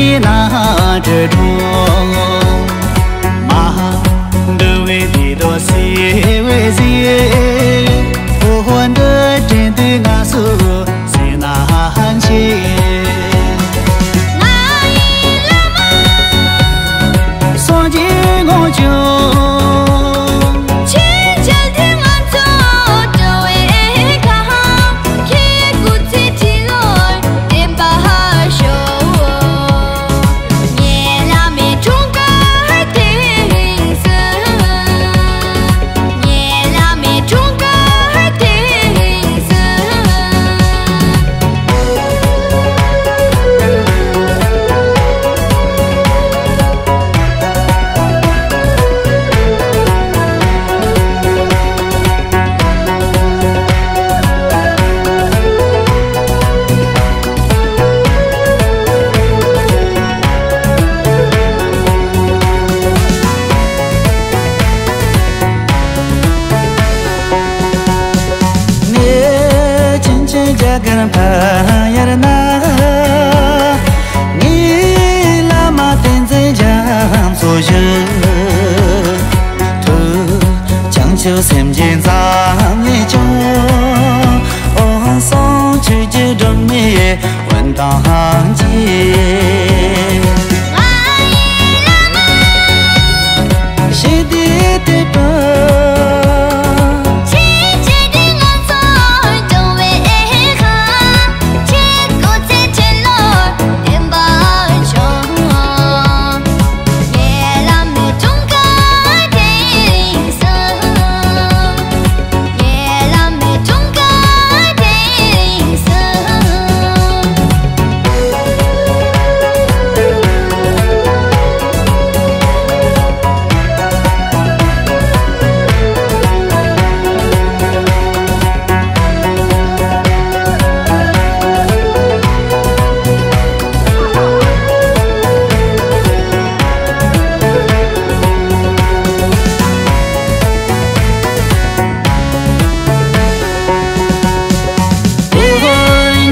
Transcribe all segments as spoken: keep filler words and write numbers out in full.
ན་དྲོད་འགྲོ། མ་འདུ་བའི་དུས་དོ་སི་བའི་ཟི། འོ་འདི་དྲན་དུས་ང་སུ་སེ་ན་ཧན་ཆེ། ང་ཡི་བླ་མ་སངས་རྒྱས་ངོ་བཅུ། ཆོས་འཆད་དུས་ང་ཚོ་འགྲོ་བའི་ཁ། ཁྱེད་སྐུ་ཚེ་ཁྲི་ལོར་བརྟན་པར་ཤོག། ངའི་བླ་མའི་འཁྲུངས་སྐར་དེ་རིང་སུ། ངའི་བླ་མའི་འཁྲུངས་སྐར་དེ་རིང་སུ། ངའི་བྱིན་ཆེན་རྒྱ་གར་འཕགས་ཡུལ་ན། ངའི་བླ་མ་བསྟན་འཛིན་རྒྱ་མཚོ་བཞུགས། ཐུགས་བྱང་ཆུབ་སེམས་ཀྱི་འཛམ་གླིང་སྐྱོང་། འོད་སྲུང་ཆོས་ཀྱི་སྒྲོན་མེ་འོད་མདངས་ཀྱིས། ང་ཡི་བླ་མ་ཞི་བདེའི་དེད་དཔོན། ཆོས་འཆད་དུས་ང་ཚོ་འགྲོ་བའི་ཁ། ཁྱེད་སྐུ་ཚེ་ཁྲི་ལོར་བརྟན་པར་ཤོག། ངའི་བླ་མའི་འཁྲུངས་སྐར་དེ་རིང་སུ། ངའི་བླ་མའི་འཁྲུངས་སྐར་དེ་རིང་སུ།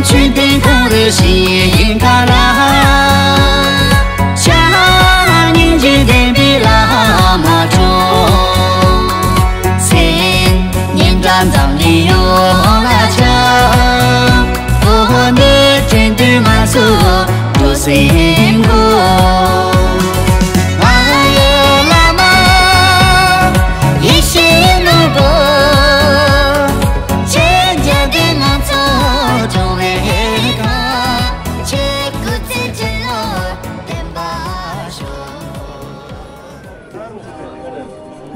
ཆོས་ལྡན་ཁོང་རུ་ཞིང་ཁ་ལ། ཤ་སྙིང་རྗེ་ལྡན་པའི་བླ་མ་འཁྲུངས། སེམས་ཉིན་གྲངས་འཛམ་གླིང་ཡོངས་ལ་ཁྱབ། འོ་འདི་དྲན་དུས་ང་ཚོ་འགྲོ་སེམས་འགུག། ང་ཡི་བླ་མ་ཡེ་ཤེས་ནོར་བུ། ཁྱེད་མཇལ་དུས་ང་ཚོ་འགྲོ་བའི་ཁ། ཁྱེད་སྐུ་ཚེ་ཁྲི་ལོར་བརྟན་པར་ཤོག།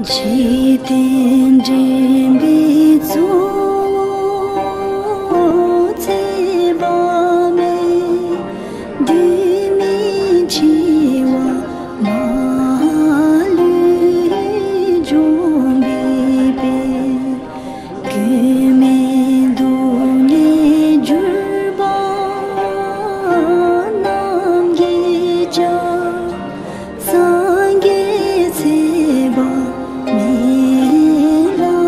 འཇིག་རྟེན་འདྲེན་པའི་གཙོ་བོ་ཚེ་དཔག་མེད། འདུས་མི་འཆི་བ་མ་ལུས་འཇོམས་པའི་དཔལ། གེགས་མེད་སྡུག་བསྔལ་བསྒྱུར་བ་རྣམས་ཀྱི་ཕྱག་སངས་རྒྱས་ཚེ་དཔག་མེད་ལ།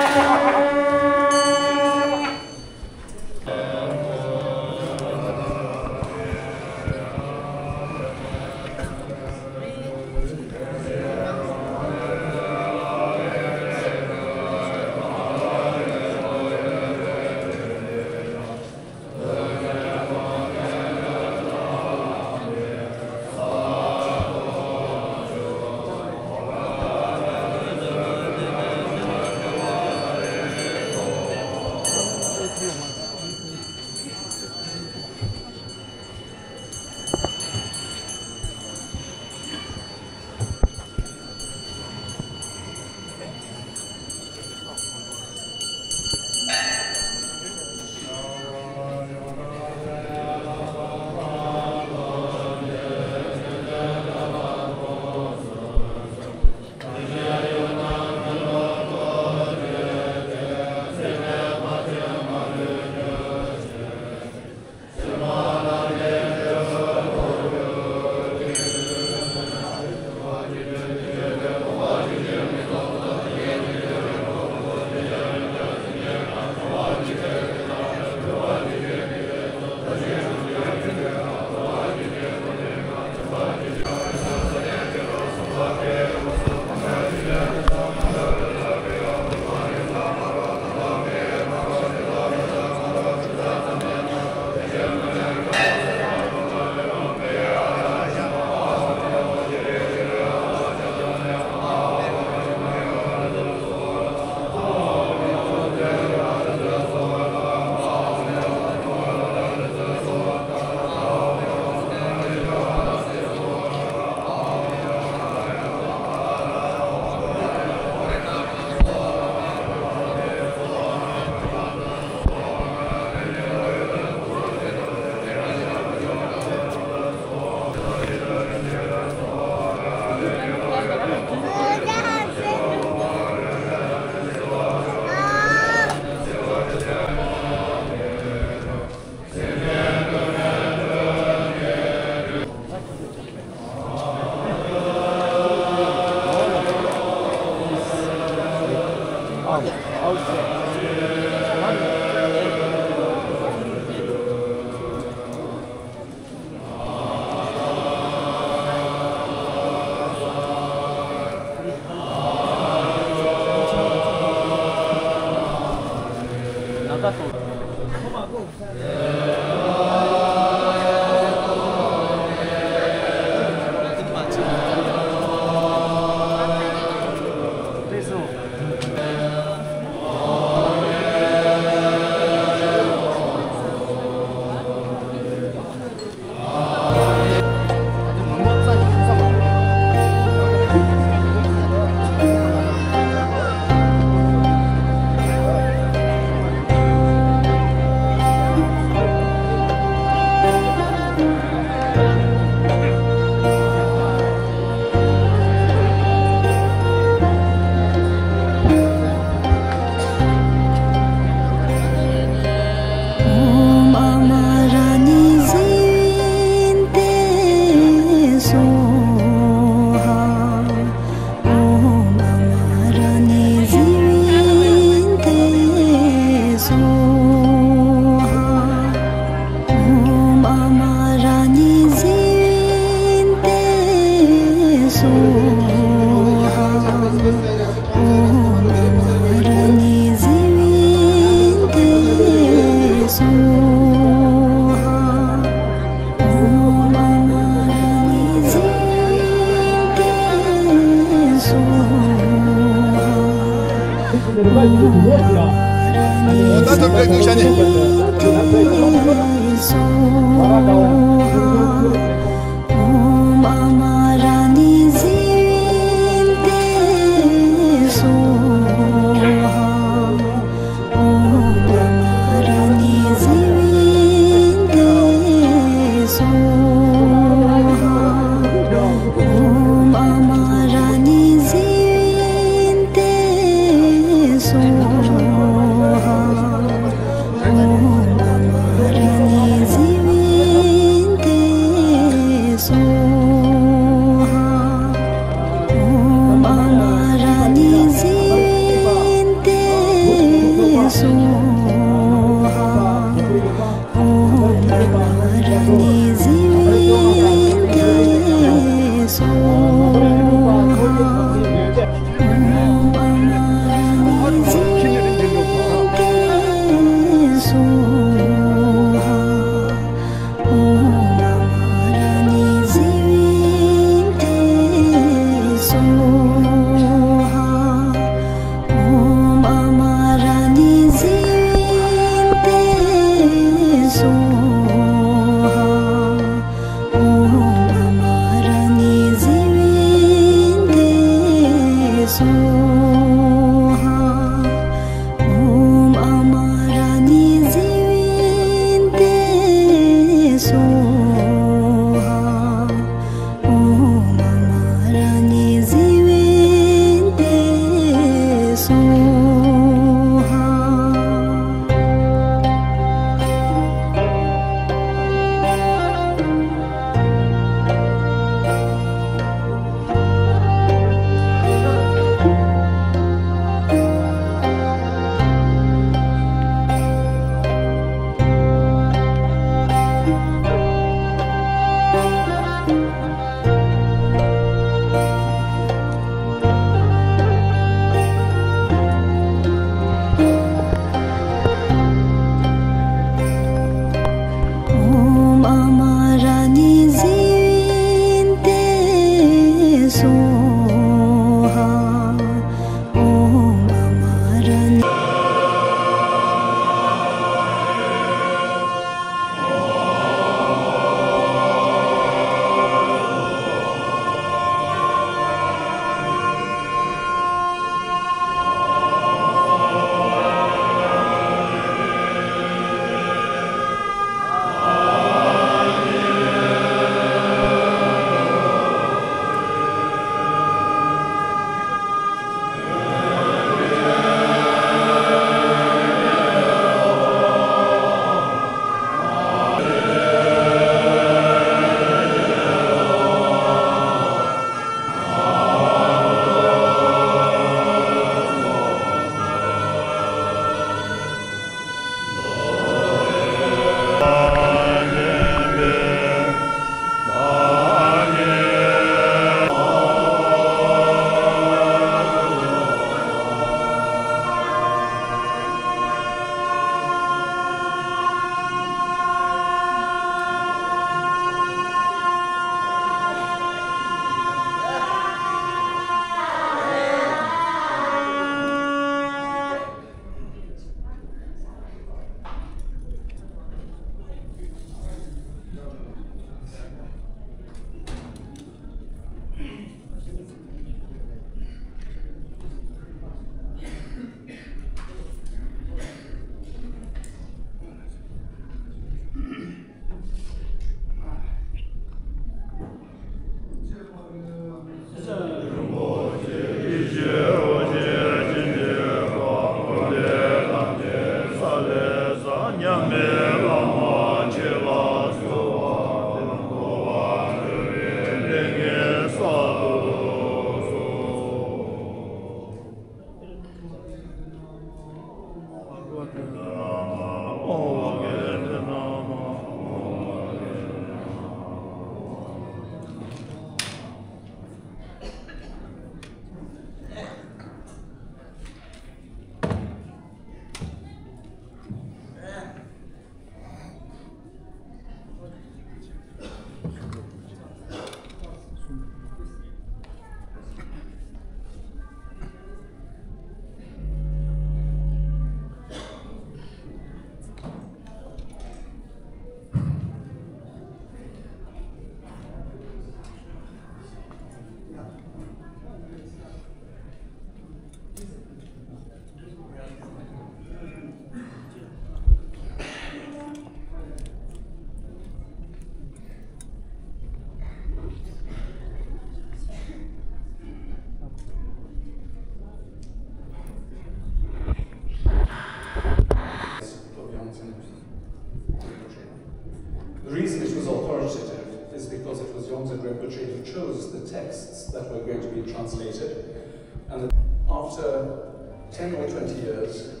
Chose the texts that were going to be translated, and after ten or twenty years,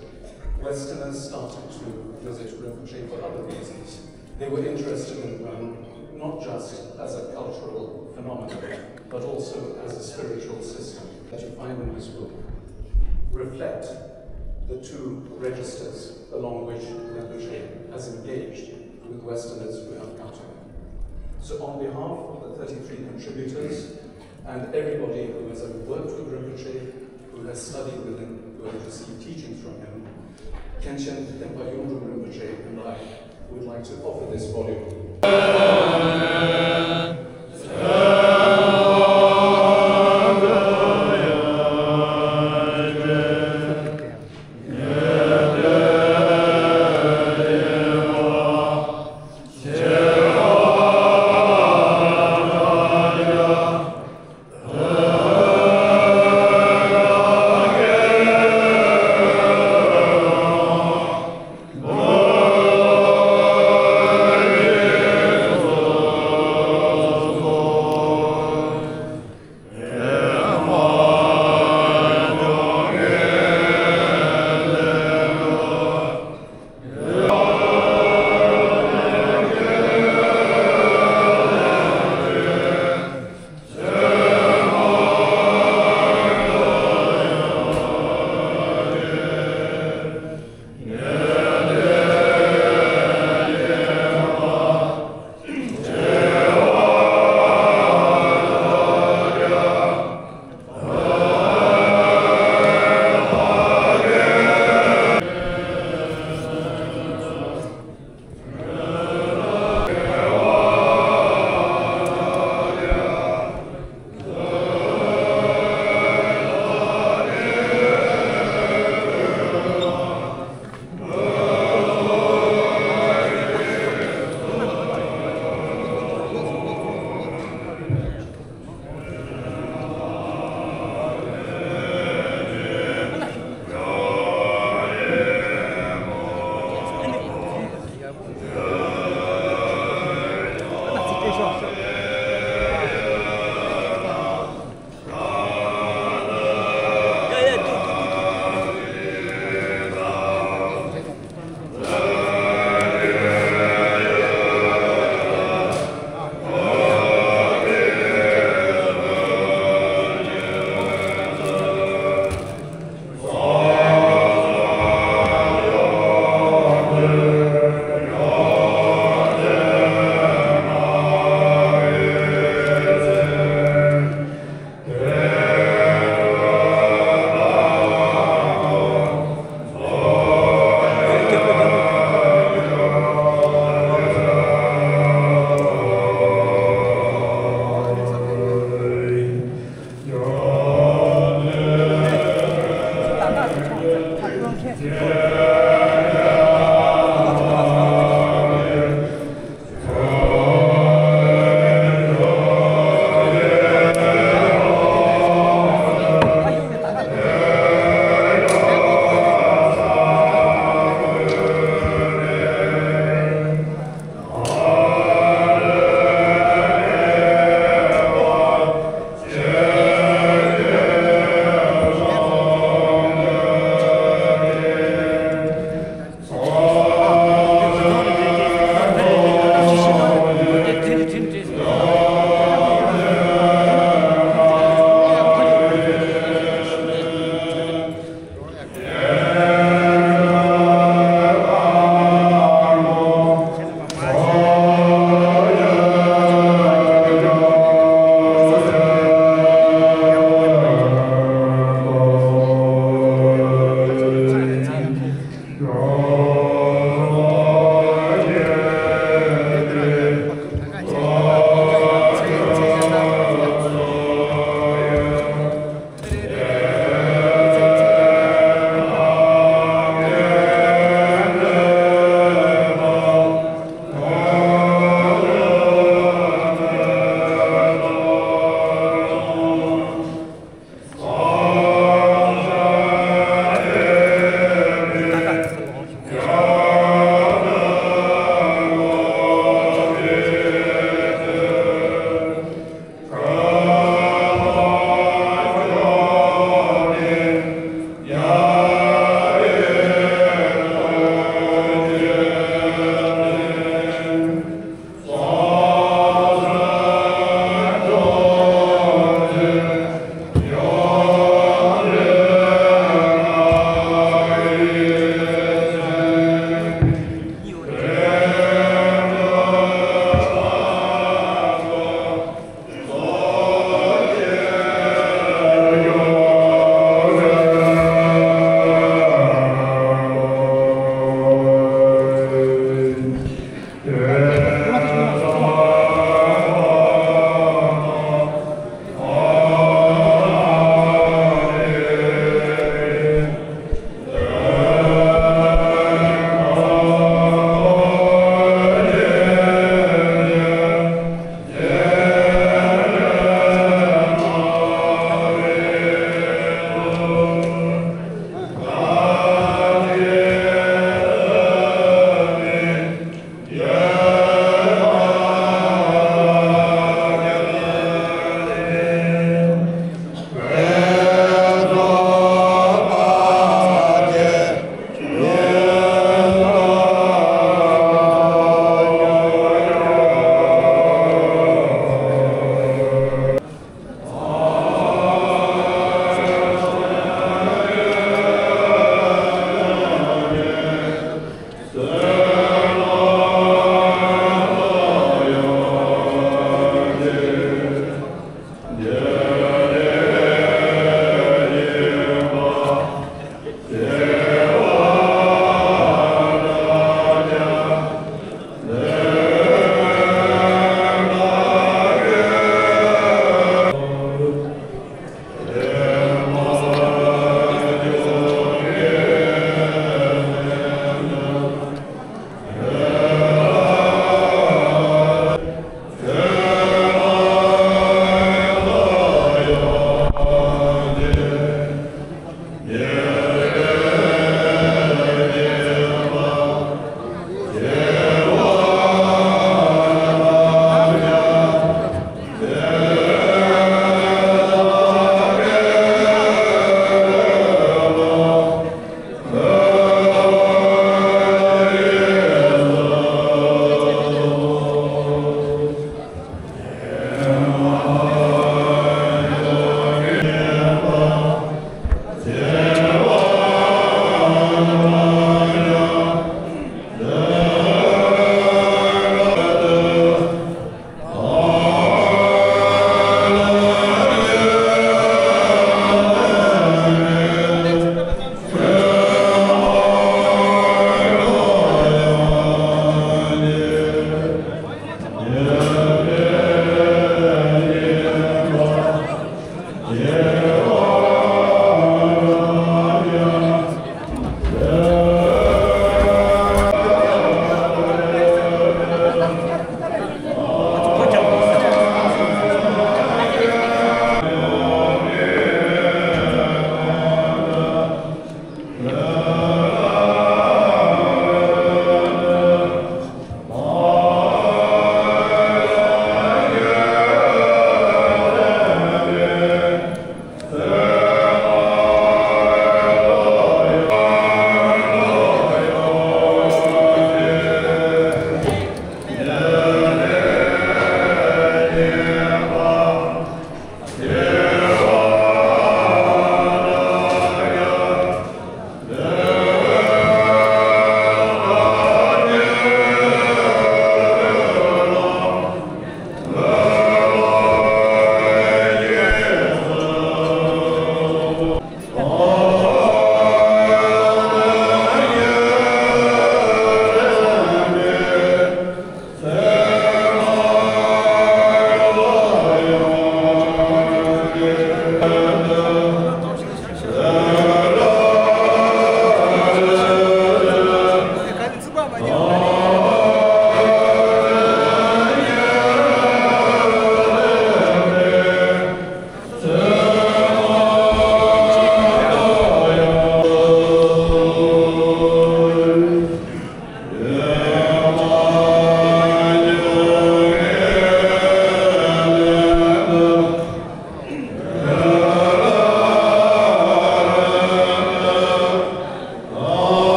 Westerners started to visit Rinpoche for other reasons. They were interested in Ren not just as a cultural phenomenon, but also as a spiritual system. That you find in this book reflect the two registers along which Rinpoche has engaged with Westerners who have come to him. So on behalf of the thirty-three contributors and everybody who has ever worked with Rinpoche, who has studied with him, who has received teachings from him, Khenchen Tenpa Yongdrung Rinpoche and I would like to offer this volume.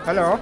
Hello.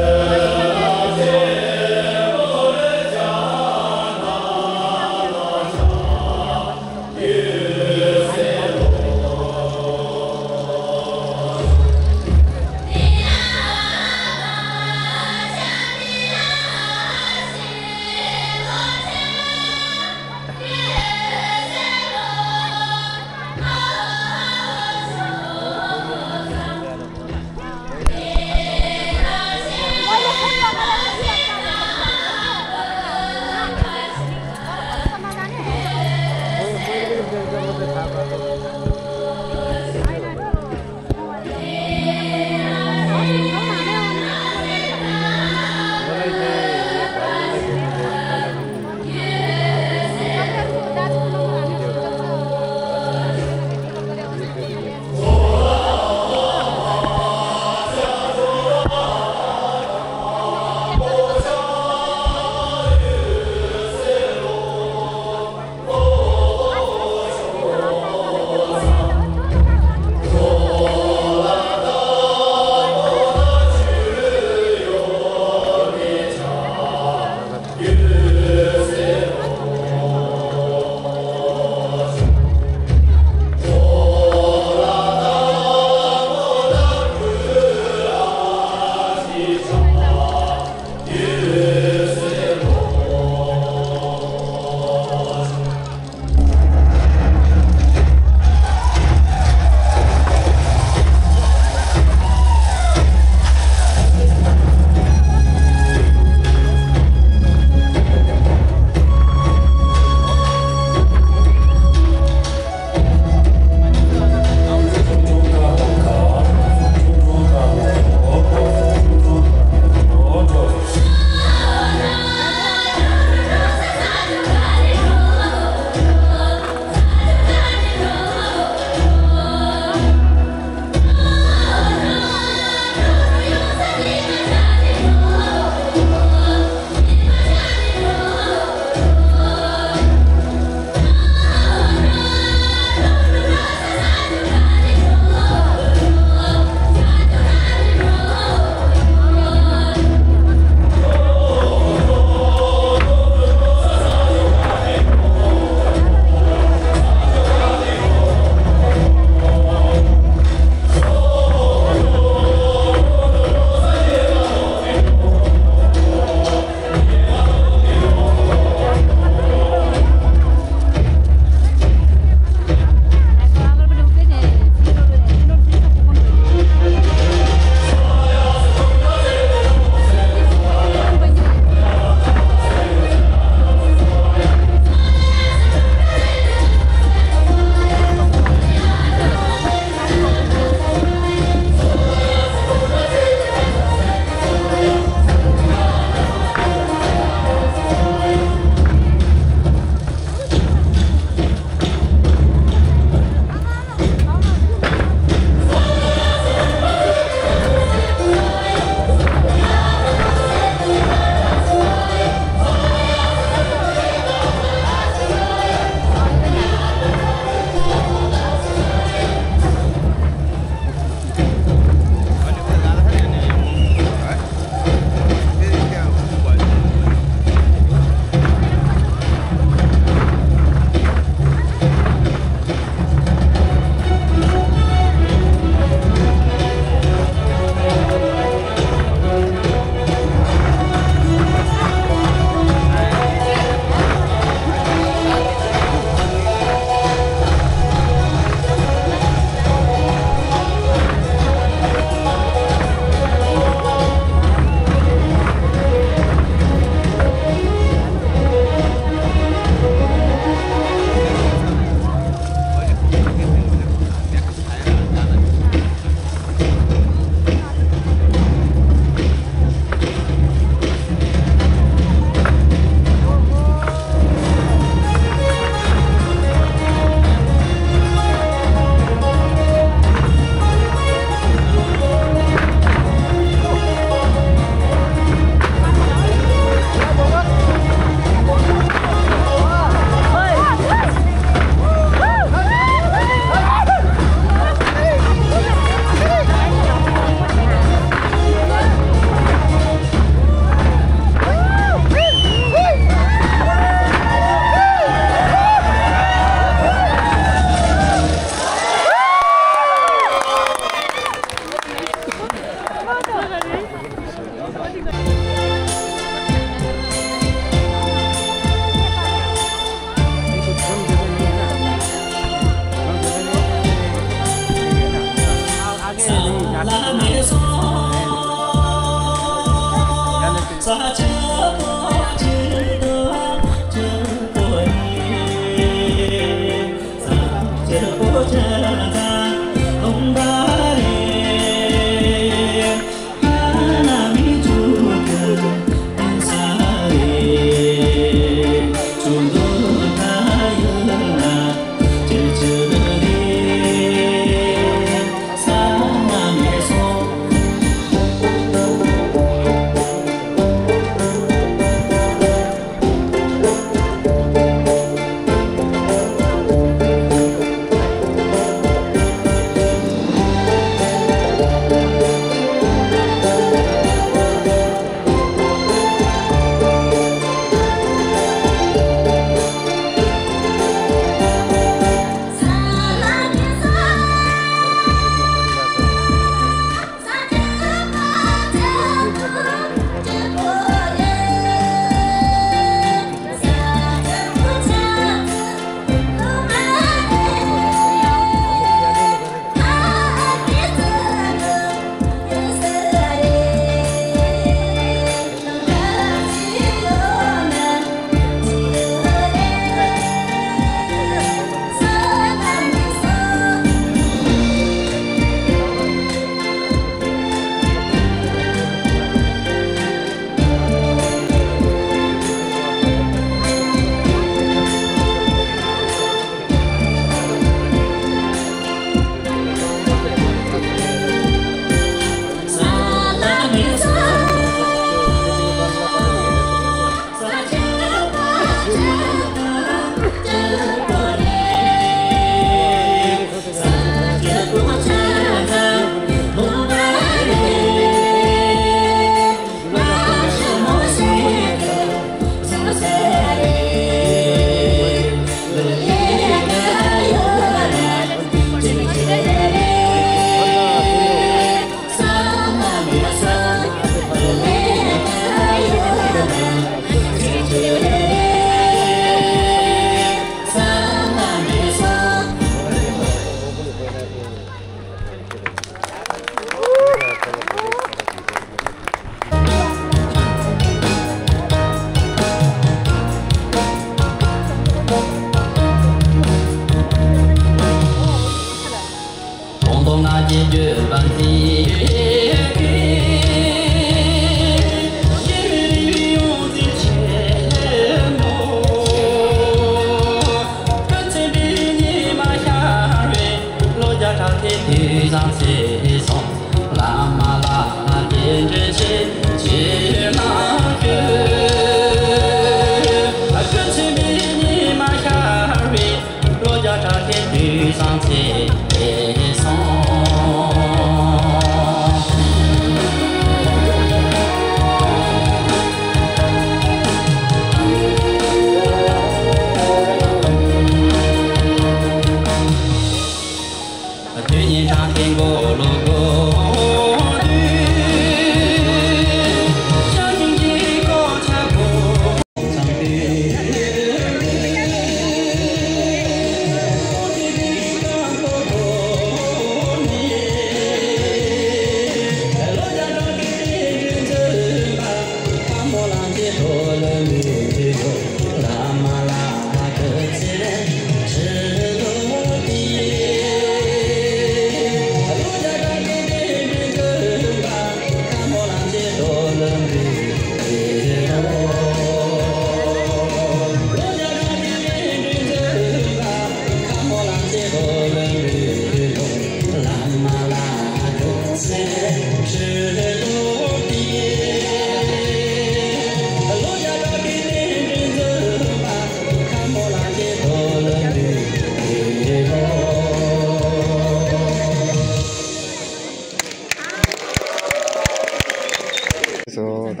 སོ་ད།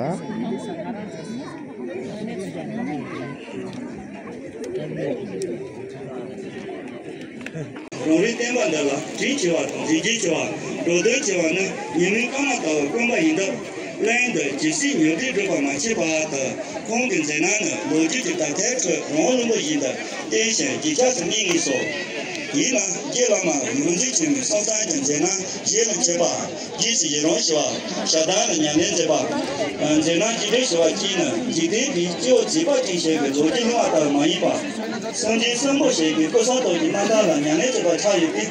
རང་རེའི་བསྟན་པ་འདི་ལ་དྲིན་ཆེ་བ་དང་རྗེས་འཇུག་ཆེ་བ། འགྲོ་དོན་ཆེ་བ་ནི་ཉི་མའི་སྐར་མ་ལྟ་བུ་དཀོན་པ་ཡིན་སྟབས། སླད་དུ་ཇི་སྲིད་ཉོན་སྒྲིབ་སྒྲིབ་པ་མ་མཆིས་པ་དང་། ཁོང་གི་མཛད་རྣམ་ནི་ལོ་རྒྱུས་ཀྱི་དག་ཐེར་ཁྲོད་རང་བླུན་པོ་བཞིན་དུ་བསྟན་ཞིང་རྗེས་ཆགས་སུ་སྨིན་ངེས་སོ། ཡིན་ན་རྗེ་བླ་མ་རིག་འཛིན་ཆེན་མོའི་གསུང་རྩོམ་གྱི་མཛད་རྣམ་རྗེས་ལ་མཆོད་པ། རྗེས་སུ་ཡི་རང་ཞུ་བ། ཞལ་གདམས་ལ་ཉམས་ལེན་མཛད་པ། མཛད་རྣམ་ཅི་འདྲ་ཞུ་བ་བཅས་ནི་འཇིག་རྟེན་པའི་སྐྱེ་བོ་བྱིས་པ་ཅན་ཞིག་གི་ལོ་རྒྱུས་སྣང་བ་ལྟར་མ་ཡིན་པ། སངས་རྒྱས་གསུང་འབུམ་ཞིག་གི་སྐུ་གསུང་ཐུགས་ཀྱི་རྣམ་ཐར་ལ་ཉམས་ལེན་བྱེད་པ་ཆགས་ཡོད་པས།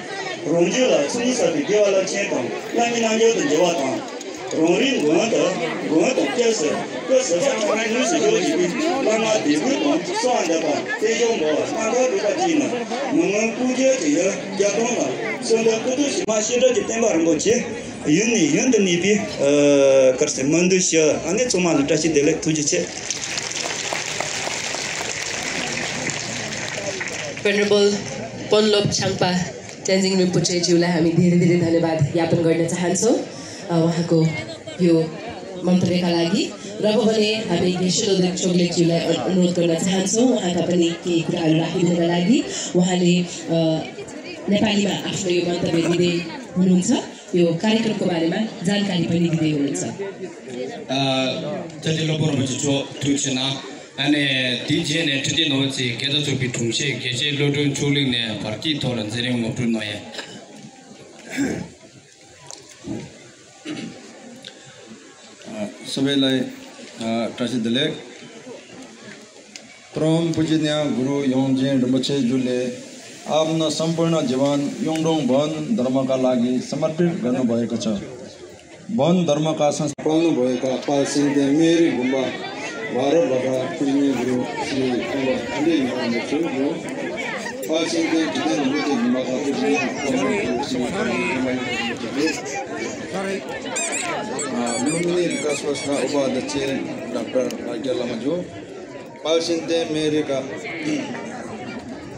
རང་རྒྱུད་ལ་ཚུལ་གཉིས་ཟབ་པའི་དགེ་བ་རླབས་ཆེན་དང་བླ་མའི་རྣལ་འབྱོར་དུ་འགྱུར་བ་དང་། རང་རིག་མགོན་དུ་མགོན་དང་སྐྱབས་སུ་སྐུ་ཟུར་པ་ཆགས་པའི་དངོས་སུ་འབྱོར་བཞིན་པའི་བླ་མ་དད་གུས་དང་གསོལ་བ་འདེབས་པ། རྟེན་འབྱུང་འབུལ་བ། རྣམ་ཐར་སྒྲུབ་པ་བཅས་ནི་མི་མངོན་ཀུན་གྱི་དེ་ཡུལ་རྒྱ་སྟོང་ལ་གསོལ་འདེབས་སྐུ་ཐུགས་ཤིན་ཏུ་ཤེས་རབ་ཀྱི་བསྟན་པ་རིན་པོ་ཆེ་ཡུན་ནས་ཡུན་དུ་གནས་པའི་བཀྲ་ཤིས་སྨོན་འདུན་ཞུ། ཨ་ནི་ཚང་མ་ལ་བཀྲ་ཤིས་བདེ་ལེགས། ཐུགས་རྗེ་ཆེ། Venerable पन्बु लोप छाङपा टेन्जिङ रिम्पोछे ज्यूलाई हामी धेरै धेरै धन्यवाद ज्ञापन गर्न चाहन्छौँ। अ, उहाँको यो मन्तव्यका लागि। र अब भने हामी गेशोलोदेन चोकलेट ज्यूलाई अ-, अनुरोध गर्न चाहन्छौँ, उहाँका पनि केही कुराहरू राखिदिनका लागि। उहाँले, अ, नेपालीमा आफ्नो यो मन्तव्य दिँदै हुनुहुन्छ, यो कार्यक्रमको बारेमा जानकारी पनि दिँदै हुनुहुन्छ। अ, जति लोपोर बच्ची जो ठुक छिना, अने ती जे ने ठुक छिना वच्ची, गेदा चोपी ठुंगशे, गेशे लोटुन चोलिंग ने भर्ती थोर जेरे मोटुन नोये। अ, सबैलाई, अ, वक्र आशीर्वाद। परम पूजनीय गुरु योनजेन रिम्पोछे ज्यूले आफ्नो सम्पूर्ण जीवन युङडोङ वन धर्मका लागि समर्पित गर्नुभएको छ। वन धर्मका संस्था पाल्नुभएका पाल सिन्ते मेरी गुम्बा भारतबाट पूजनीय गुरु श्री अम्बा अली महाराज छु। पाल सिन्ते टिकान रिम्पोछे गुम्बाका पूजनीय गुरु श्री अम्बा अली महाराज छु। लुम्बिनी विकास कोषका उपाध्यक्ष डाक्टर भाग्य लामाज्यू, पाल सिन्ते मेरीका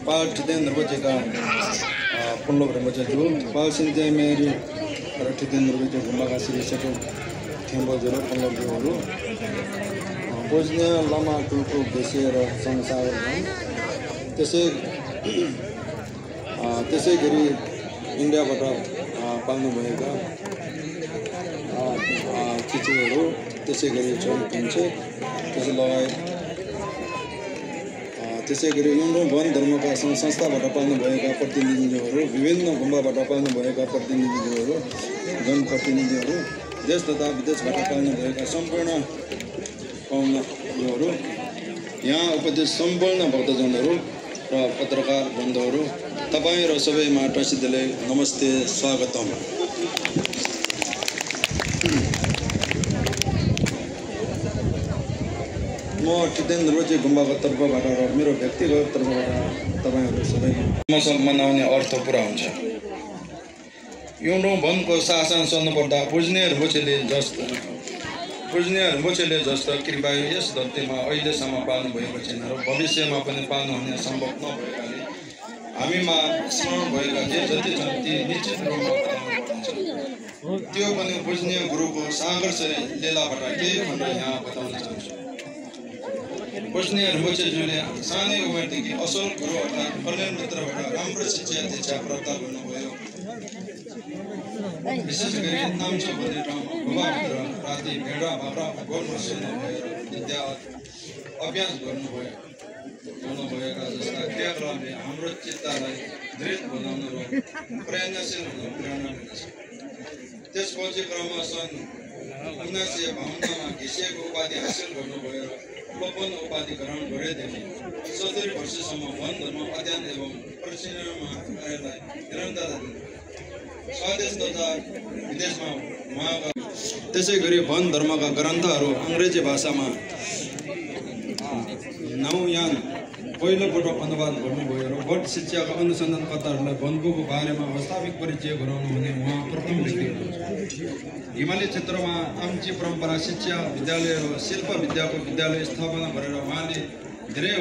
पाल ठिदेन रिम्पोछेका, अ, पन्बु लोप रिम्पोछे ज्यू, पाल सिन्ते मेरी र ठिदेन रिम्पोछे गुम्बाका श्री सेतो थेम्बो ज्यू र पन्बु लोप ज्यूहरू, अ, पूजनीय लामा टुल्कु गेशे र संसार, त्यसै अ, त्यसै गरी इन्डियाबाट, अ, पाल्नुभएका, अ, अ, चिचुहरू, त्यसै गरी छोरी ठुङ्से, त्यसै लगायत, अ, त्यसै गरी युङडोङ वन धर्मका सं-, संस्थाबाट पाल्नुभएका प्रतिनिधिज्यूहरू, विभिन्न गुम्बाबाट पाल्नुभएका प्रतिनिधिज्यूहरू, जनप्रतिनिधिहरू, देश तथा विदेशबाट पाल्नुभएका सम्पूर्ण पाहुनाज्यूहरू, यहाँ उपस्थित सम्पूर्ण भक्तजनहरू र पत्रकार बन्धुहरू, तपाईँ र सबैमा वक्र आशीर्वाद, नमस्ते, स्वागतम। म ठिदेन रिम्पोछे गुम्बाको तर्फबाट र मेरो व्यक्तिगत तर्फबाट तपाईँहरू सबैमा महोत्सव मनाउने अर्थ पुरा हुन्छ। युङडोङ वनको शासन चल्नुपर्दा पूजनीय रिम्पोछेले जस्त-, पूजनीय रिम्पोछेले जस्तो कृपायु यस धरतीमा अहिलेसम्म पाल्नुभएको छैन र भविष्यमा पनि पाल्नुहुने सम्भव नभएकाले हामीमा स्मरण भएका जे जति छन् ती निश्चित रूपमा बताउनु पर्नेछ। त्यो पनि पूजनीय गुरुको सागर सरी लीलाबाट केही खण्ड यहाँ बताउन चाहन्छु। पूजनीय रिम्पोछेज्यूले सानै उमेरदेखि असल गुरु अर्थात् कल्याण मित्रबाट राम्रो शिक्षा दीक्षा प्राप्त गर्नुभयो। विशेष गरी नाम्चो भन्ने ठाउँमा गुफाभित्र राति भेडा बाख्रा गोठमा सुत्नुभयो र विद्या अभ्यास गर्नुभयो। गर्नुभएका जस्ता क्रियाकलापले हाम्रो चित्तलाई दृढ बनाउन र प्रयत्नशील हुन प्रेरणा दिन्छ। त्यसपछि क्रमशः सन् उन्नाइस सय बाहन्नमा घिसिएको उपाधि हासिल गर्नुभयो र लोपन उपाधि ग्रहण गरेदेखि सत्तरी वर्षसम्म वन धर्म अध्ययन एवं प्रशिक्षणमा कार्यलाई निरन्तरता दिनुभयो। स्वदेश तथा विदेशमा उहाँका त्यसै गरी वन धर्मका ग्रन्थहरू अङ्ग्रेजी भाषामा नौ यान पहिलोपटक अनुवाद गर्नुभयो र वट शिक्षाका अनुसन्धानकर्ताहरूलाई वनको बारेमा वास्तविक परिचय गराउनुहुने उहाँ प्रथम व्यक्ति हुनुहुन्छ। हिमाली क्षेत्रमा ताम्ची परम्परा शिक्षा विद्यालय र शिल्प विद्याको विद्यालय स्थापना गरेर उहाँले धेरै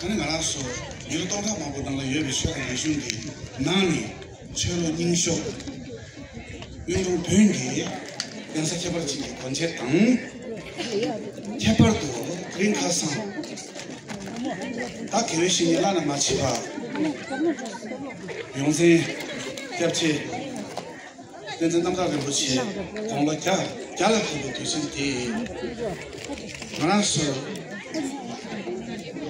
ད་ནི་ང་རང་ཚོ་ཡུལ་སྟོང་ཕྲག་མང་པོ་ནང་ལ་ཡོད་པའི་ཆོས་དང་རིག་གཞུང་གི་ནང་ནས་ཆོས་ལུགས་རྙིང་ཤོས་གཡུང་དྲུང་བོན་གྱི་གདན་ས་ཁྱད་པར་ཅན་གྱི་སྒོ་འབྱེད་དང་། ཁྱད་པར་དུ་དེ་རིང་ཁ་སང་ད་དགེ་བའི་བཤེས་གཉེན་བླ་ན་མ་མཆིས་པ་ཡོངས་འཛིན་སྐྱབས་རྗེ་བསྟན་འཛིན་རྣམ་དག་རིན་པོ་ཆེ་དགུང་ལོ་བརྒྱ་བརྒྱ་ལ་ཕེབས་པའི་དུས་ཆེན་དེ། ང་རང་ཚོ་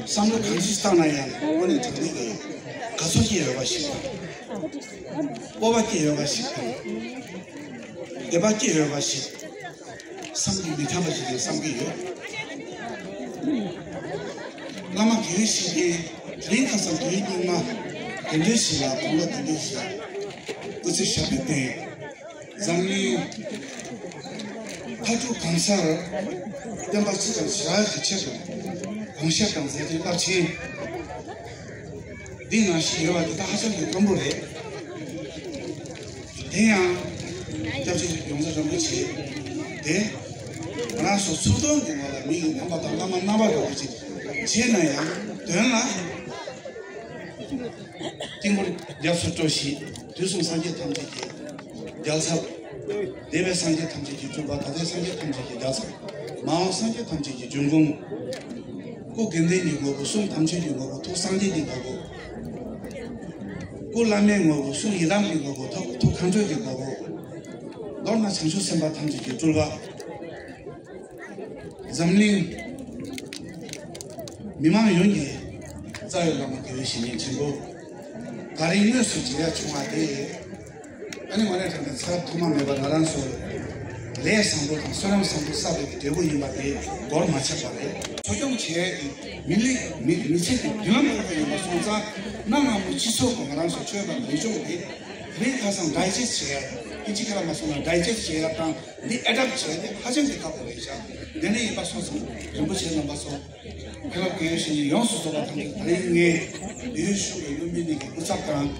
བསམ་བློ་གང་ཅི་བཏང་ན་ཡང་དངོས་གནས་དྲང་གནས་ཀྱི་དགའ་ཚོར་སྐྱེ་ཡོད་པ་ཞིག་དང་། སྤོབས་པ་སྐྱེ་ཡོད་པ་ཞིག་དང་། དད་པ་སྐྱེ་ཡོད་པ་ཞིག་བསམ་གྱིས་མི་ཁྱབ་པ་ཞིག་ཡིན་བསམ་གྱི་ཡོད། བླ་མ་དགེ་བའི་བཤེས་གཉེན་དེ་རིང་ཁ་སང་དུས་སྙིགས་མ་དེ་འདྲའི་ཞིག་ལ་དགུང་ལོ་དེ་འདྲའི་ཞིག་ལ་སྐུ་ཚེ་ཞབས་པད་བརྟན། འཛམ་གླིང་མཐའ་སྐྱོད་གང་སར་བསྟན་པ་སྤྱི་དང་བྱེ་བྲག་གི་ཆེད་དུ་དགོངས་བཞེད་དང་མཛད་འཕྲིན་རླབས་ཆེན་འདི་ནང་བཞིན་ཡོད་པ་འདི་དག་ཧ་ཅང་གི་དཀོན་པོ་རེད། དེ་ཡང་སྐྱབས་རྗེ་ཡོངས་འཛིན་རིན་པོ་ཆེ་དེ་ང་རང་ཚོ་ཚུར་སྟོན་གྱི་ངོ་ལ་མི་ཡི་རྣམ་པ་དང་བླ་མ་རྣམ་པ་འདྲ་བོ་ཅིག་བྱས་ན་ཡང་དོན་ལ། དཀྱིལ་འཁོར་རྒྱ་མཚོར་སྤྲོ་ཞིང་། དུས་གསུམ་སངས་རྒྱས་ཐམས་ཅད་ཀྱི་རྒྱལ་ཚབ། འདས་པའི་སངས་རྒྱས་ཐམས་ཅད་ཀྱི་སྤྲུལ་པ། ད་ལྟའི་སངས་རྒྱས་ཐམས་ཅད་ཀྱི་རྒྱལ་ཚབ། མ་འོངས་སངས་རྒྱས་ཐམས་ཅད་ཀྱི་འབྱུང་ཁུངས། སྐུ་དགེ་འདུན་གྱི་ངོ་བོ། གསུང་དམ་ཆོས་ཀྱི་ངོ་བོ། ཐུགས་སངས་རྒྱས་ཀྱི་ངོ་བོ། སྐུ་བླ་མའི་ངོ་བོ། གསུང་ཡི་དམ་གྱི་ངོ་བོ། ཐུགས་ཐུགས་མཁའ་འགྲོ་གི་ངོ་བོ། མདོར་ན་བྱང་ཆུབ་སེམས་དཔའ་ཐམས་ཅད་ཀྱི་སྤྲུལ་པ། འཛམ་གླིང་མི་མང་ཡོངས་ཀྱི་རྩ་བའི་བླ་མ་དགེ་བའི་བཤེས་གཉེན་ཆེན་པོ། ད་རིང་དངོས་སུ་མཇལ་ཡ་བྱུང་བ་དེ། ཨ་ནི་དངོས་གནས་དྲང་གནས་ཚེ་རབས་ཐོག་མ་མེད་པ་ང་རང་ཚོ་ལས་བཟང་པོ་དང་བསོད་ནམས་བཟང་པོ་བསགས་པའི་འབྲས་བུ་ཡིན་པ་དེ་མགོར་མ་ཆགས་པ་རེད། འཚོ་སྐྱོང་བྱེད་ཡ་གི་མི་ལི་མི་མི་ཚེ་གི་མདུན་ལམ་ཁག་པོ་ཡིན་པ་སོང་ཙང་། གནའ་སྔ་མོ་སྤྱི་ཚོགས་ཀྱི་ང་རང་ཚོ་ཆོས་དང་རིག་གཞུང་དེ་དེ་རིང་ཁ་སང་ཌའི་ཇེ་སི་ཊི་བྱེད་ཡ། ཨིན་ཇི་སྐད་ལ་མ་སོང་ན་ཌའི་ཇེ་སི་ཊི་བྱེད་ཡ་དང་། འདི་ཨེ་ཌབ་ཊི་བྱས་ཏེ་ཧ་ཅང་གི་ཁག་པོ་རེད་ཤག་དེ་ནས་ཡིན་པ་སོང་ཙང་རིན་པོ་ཆེ་རྣམ་པ་ཚོ། མཁན་སློབ་དགེ་བའི་བཤེས་གཉེན་ཡོངས་སུ་རྫོགས་པ་ཐམས་ཅད། ད་རིང་ངས་བོད་ཡུལ་གཞུང་གི་བླ་མའི་གནས་ཀྱི་སྐུ་ཚབ་དང་།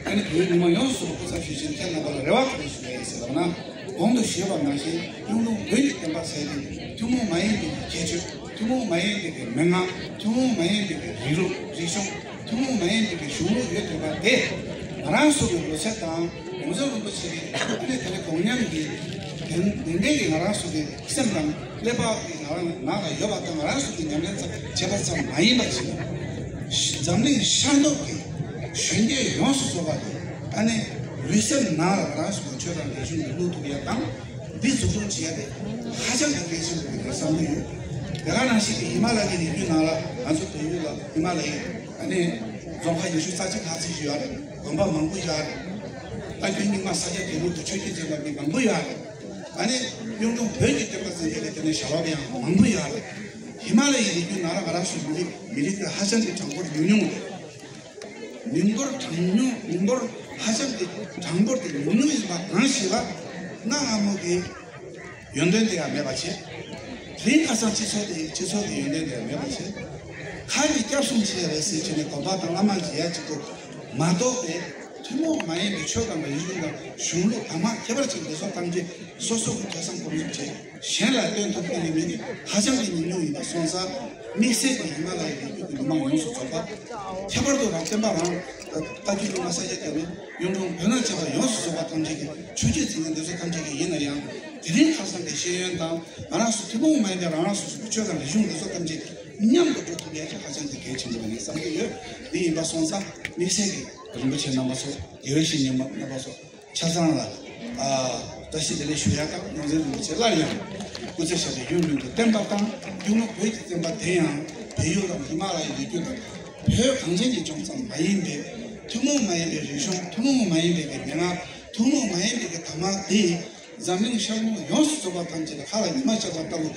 ཨ་ནི་བོད་མི་མང་ཡོངས་སུ་རྫོགས་པ་སྐུ་ཚབ་ཞུས་ཤིང་། ཁྱེད་རྣམ་པ་ལ་རེ་བ་ག་རེ་ཞུ་ཡ་ཡིན་ཟེར་ལབ་ན། གོང་དུ་ཞུས་པ་ནང་བཞིན་གཡུང་དྲུང་བོན་གྱི་བསྟན་པ་ཟེར་དེ་ཐུན་མོང་མ་ཡིན་པའི་ཁྱད་ཆོས། ཐུན་མོང་མ་ཡིན་པའི་མན་ངག་ཐུན་མོང་མ་ཡིན་པའི་རིགས་རུས་རིག་གཞུང་། ཐུན་མོང་མ་ཡིན་པའི་གཞུང་ལུགས་ཡོད་བསྡད་པ་དེ། ང་རང་ཚོ་གི་ལོ་ཚད་དང་ཡོངས་འཛིན་རིན་པོ་ཆེ་གི་ཨ་ནི་དེ་ནས་དགོངས་ཉམས་ཀྱི་དེ་དེ་འདྲའི་གི་ང་རང་ཚོ་གི་སེམས་དང་ཀླད་པ་གི་ང་རང་ནང་ལ་ཡོད་པ་དང་། ང་རང་ཚོ་གི་ཉམས་ལེན་ཙམ་བྱས་པ་ཙམ་མ་ཡིན་པ་ཞིག་འཛམ་གླིང་ཤར་ནུབ་ཀྱི་གཞོན་སྐྱེས་ཡོངས་སུ་རྫོགས་པ་དེ་ཨ་ནི་ལུས་སེམས་ནང་ལ་ང་རང་ཚོ་གི་ཆོས་དང་རིག་གཞུང་གི་བླུག་ཐུབ་ཡ་དང་། འདི་འཛུགས་སྐྲུན་བྱེད་ཡ་དེ་ཧ་ཅང་གི་གལ་ཆེན་པོ་ཡིན་པའི་བསམ་བློ་ཡོད། དེ་ག་ནང་བཞིན་གྱི་ཧི་མ་ལ་ཡའི་རི་རྒྱུད་ནང་ལ་ང་ཚོ་བལ་ཡུལ་ལ་ཧི་མ་ལ་ཡའི་ཨ་ནི་རྫོང་ཁག་ཉི་ཤུ་རྩ་གཅིག་ལྷག་ཙམ་ཞིག་ཡོད་རེད། དགོན་པ་མང་པོ་ཡོད་རེད། ད་རྒྱུན་རྙིང་མ་ས་སྐྱ་བདེ་ལུགས་དུ་ཆོས་བརྒྱུད་ཅན་པ་མི་མང་པོ་ཡོད་རེད། ཨ་ནི་གཡུང་དྲུང་བོན་གྱི་བསྟན་པ་འཛིན་མཁན་ལ་དེ་ནས་ཞབས་པ་ཡང་མང་པོ་ཡོད་རེད། ཧི་མ་ལ་ཡའི་རི་རྒྱུད་ནང་ལ་ང་རང་ཚོའི་མི་རིགས་མི་རིགས་དེ་ཧ་ཅང་གི་གྲངས་འབོར་ཉུང་ཉུང་རེད། མི་འབོར་གྲངས་ཉུང་མི་འབོར་ཧ་ཅང་གི་གྲངས་འབོར་དེ་ཉུང་ཉུང་ཡིན་པ་གང་ཞིག་ལ་གནའ་སྔ་མོ་གི་ཡོན་ཏན་དེ་ཡང་མེད་པ་བྱས། དེ་རིང་ཁ་སང་སྤྱི་ཚོགས་དེ་སྤྱི་ཚོགས་ཀྱི་ཡོན་ཏན་དེ་ཡང་མེད་པ་བྱས། ཁ་ཡི་སྐྱབས་སུ་མཆི་བ་རེད་ཟེར་བྱས་ནས་དགོན་པ་དང་བླ་མ་མཇལ་ཡ་གཅིག་པོ་མ་གཏོགས་པའི་ཐུན་མོང་མ་ཡིན་པའི་ཆོས་དང་རིག་གཞུང་དང་གཞུང་ལུགས་དག་མ་ཁྱད་པར་ཅན་དེ་ཚོ་ཐམས་ཅད་སོ་སོ་གི་ཐོས་བསམ་སྒོམ་གསུམ་བྱས། གཞན་ལ་སྟོན་ཐུབ་མཁན་གྱི་མི་དེ་ཧ་ཅང་གི་ཉུང་ཉུང་ཡིན་པ་སོང་ཙང་། དམིགས་བསལ་གྱི་ཧི་མ་ལ་ཡའི་རི་རྒྱུད་ཀྱི་མི་མང་ཡོངས་སུ་རྫོགས་པ། ཁྱད་པར་དུ་རང་བསྟན་པ་རང་བཀའ་བརྒྱུད་ཀྱི་ང་ས་སྐྱ་རྒྱ་མི་གཡུང་དྲུང་བོད་ནང་བཅས་པ་ཡོངས་སུ་རྫོགས་པ་ཐམས་ཅད་ཀྱི་ཆོས་བརྒྱུད་ཚན་རིག་འདི་ཚོ་ཐམས་ཅད་ཀྱི་ཡིན་ན་ཡང་། དེ་རིང་ཁ་སང་གི་ཤེས་ཡོན་དང་ང་རང་ཚོ་ཐུན་མོང་མ་ཡིན་པའི་རང་རང་སོ་སོའི་ཆོས་དང་རིག་གཞུང་འདི་ཚོ་ཐམས་ཅད་མཉམ་དུ་འགྲོ་ཐུབ་ཡ་ཅིག་ཧ་ཅང་གི་གལ་ཆེན་པོ་རེད་བསམ་གྱི་ཡོད། འདི་ཡིན་པ་སོང་ཙང་དམིགས་བསལ་གྱི་རིན་པོ་ཆེ་རྣམ་པ་ཚོ། དགེ་བའི་བཤེས་གཉེན་རྣམ་པ་ཚོ། ཆ་ཚང་ལ་ཨ་བཀྲ་ཤིས་བདེ་ལེགས་ཞུ་ཡ་དང་། རྒྱལ་བ་རིན་པོ་ཆེ་སླར་ཡང་སྐུ་ཚེ་ཞབས་པད་ཡུན་རིང་དུ་བརྟན་པ་དང་། གཞུང་ལུགས་བོད་ཀྱི་བསྟན་པ་དེ་ཡང་བལ་ཡུལ་དང་ཧི་མ་ལ་ཡའི་རི་རྒྱུད་དང་བོད་གངས་ཅན་གྱི་ལྗོངས་ཙམ་མ་ཡིན་པའི་ཐུན་མོང་མ་ཡིན་པའི་རིག་གཞུང་། ཐུན་མོང་མ་ཡིན་པའི་གི་མན་ངག་ཐུན་མོང་མ་ཡིན་པའི་གི་དག་མ་དེ་འཛམ་གླིང་ཤར་ནུབ་ཡོངས་སུ་རྫོགས་པ་ཐམས་ཅད་ལ་ཁ་ལ་ཉི་མ་ཤར་བ་ལྟ་བུ་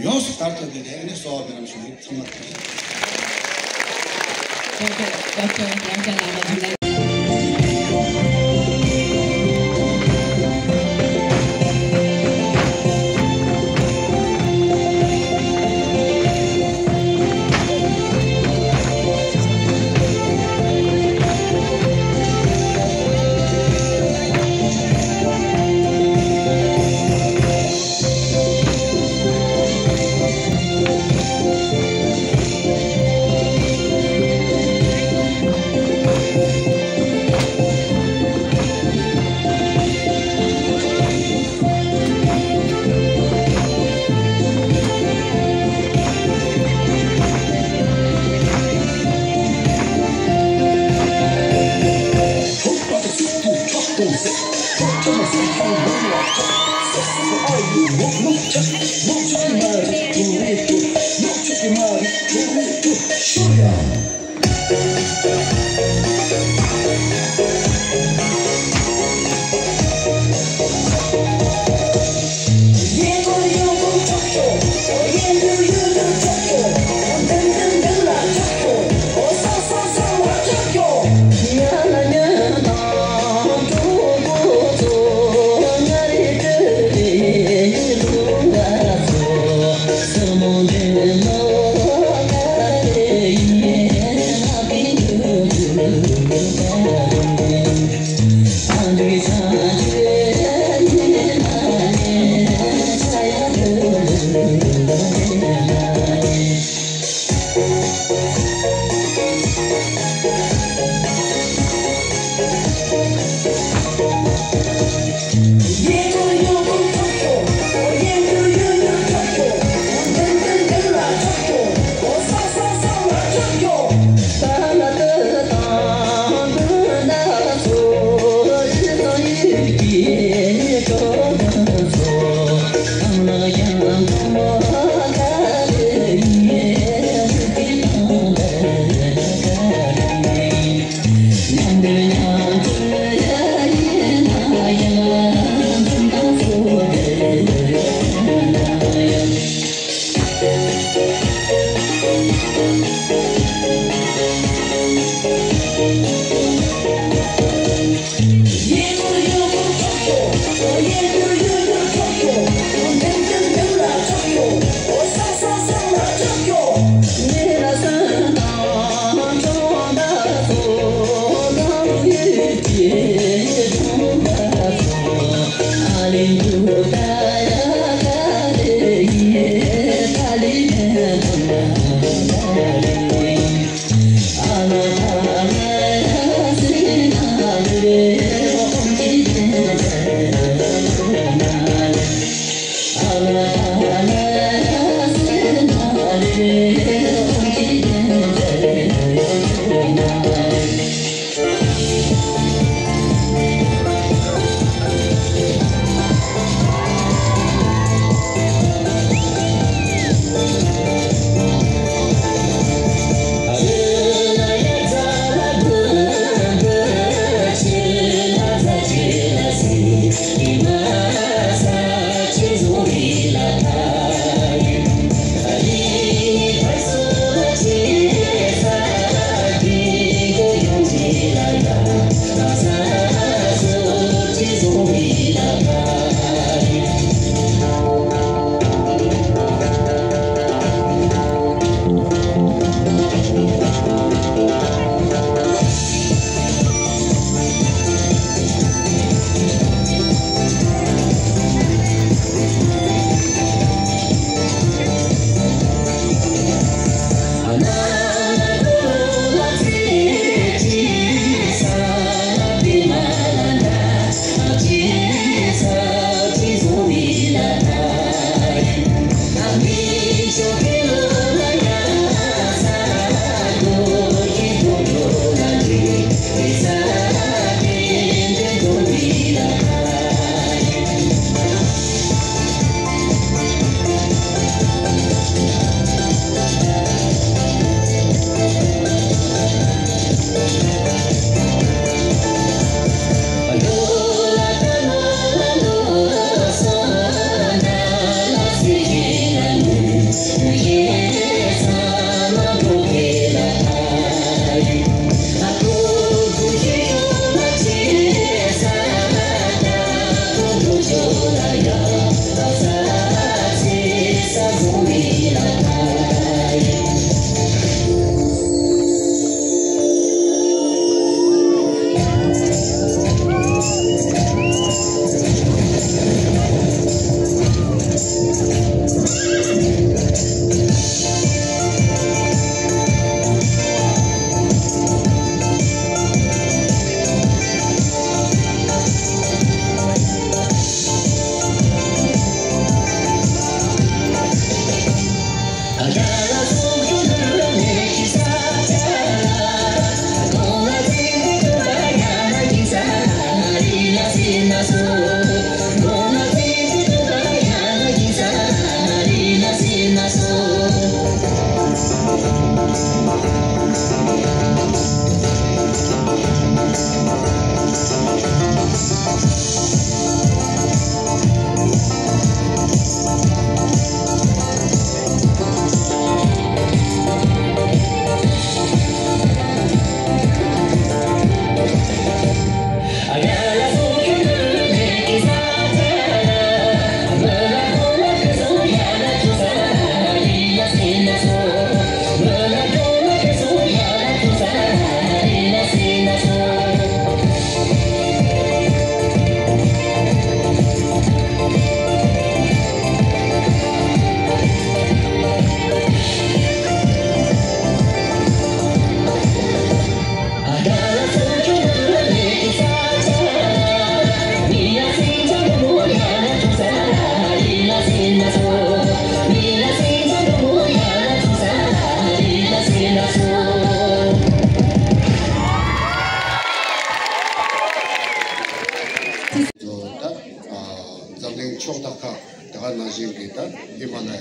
ཡོངས་སུ་དར་ཐུབ་པའི་ལས་ནི་གསོལ་བ་སྨོན་ལམ་ཞུ་རྒྱུ་ཚང་མ་དང་། ཌོག་ཊར་ཌོག་ཊར་རང་ཅག་ལགས་ལ་དང་ལེན། ཁག་ཁག་དེ་ག་ནང་བཞིན་གྱི་ད་ཧི་མ་ལ་ཡ་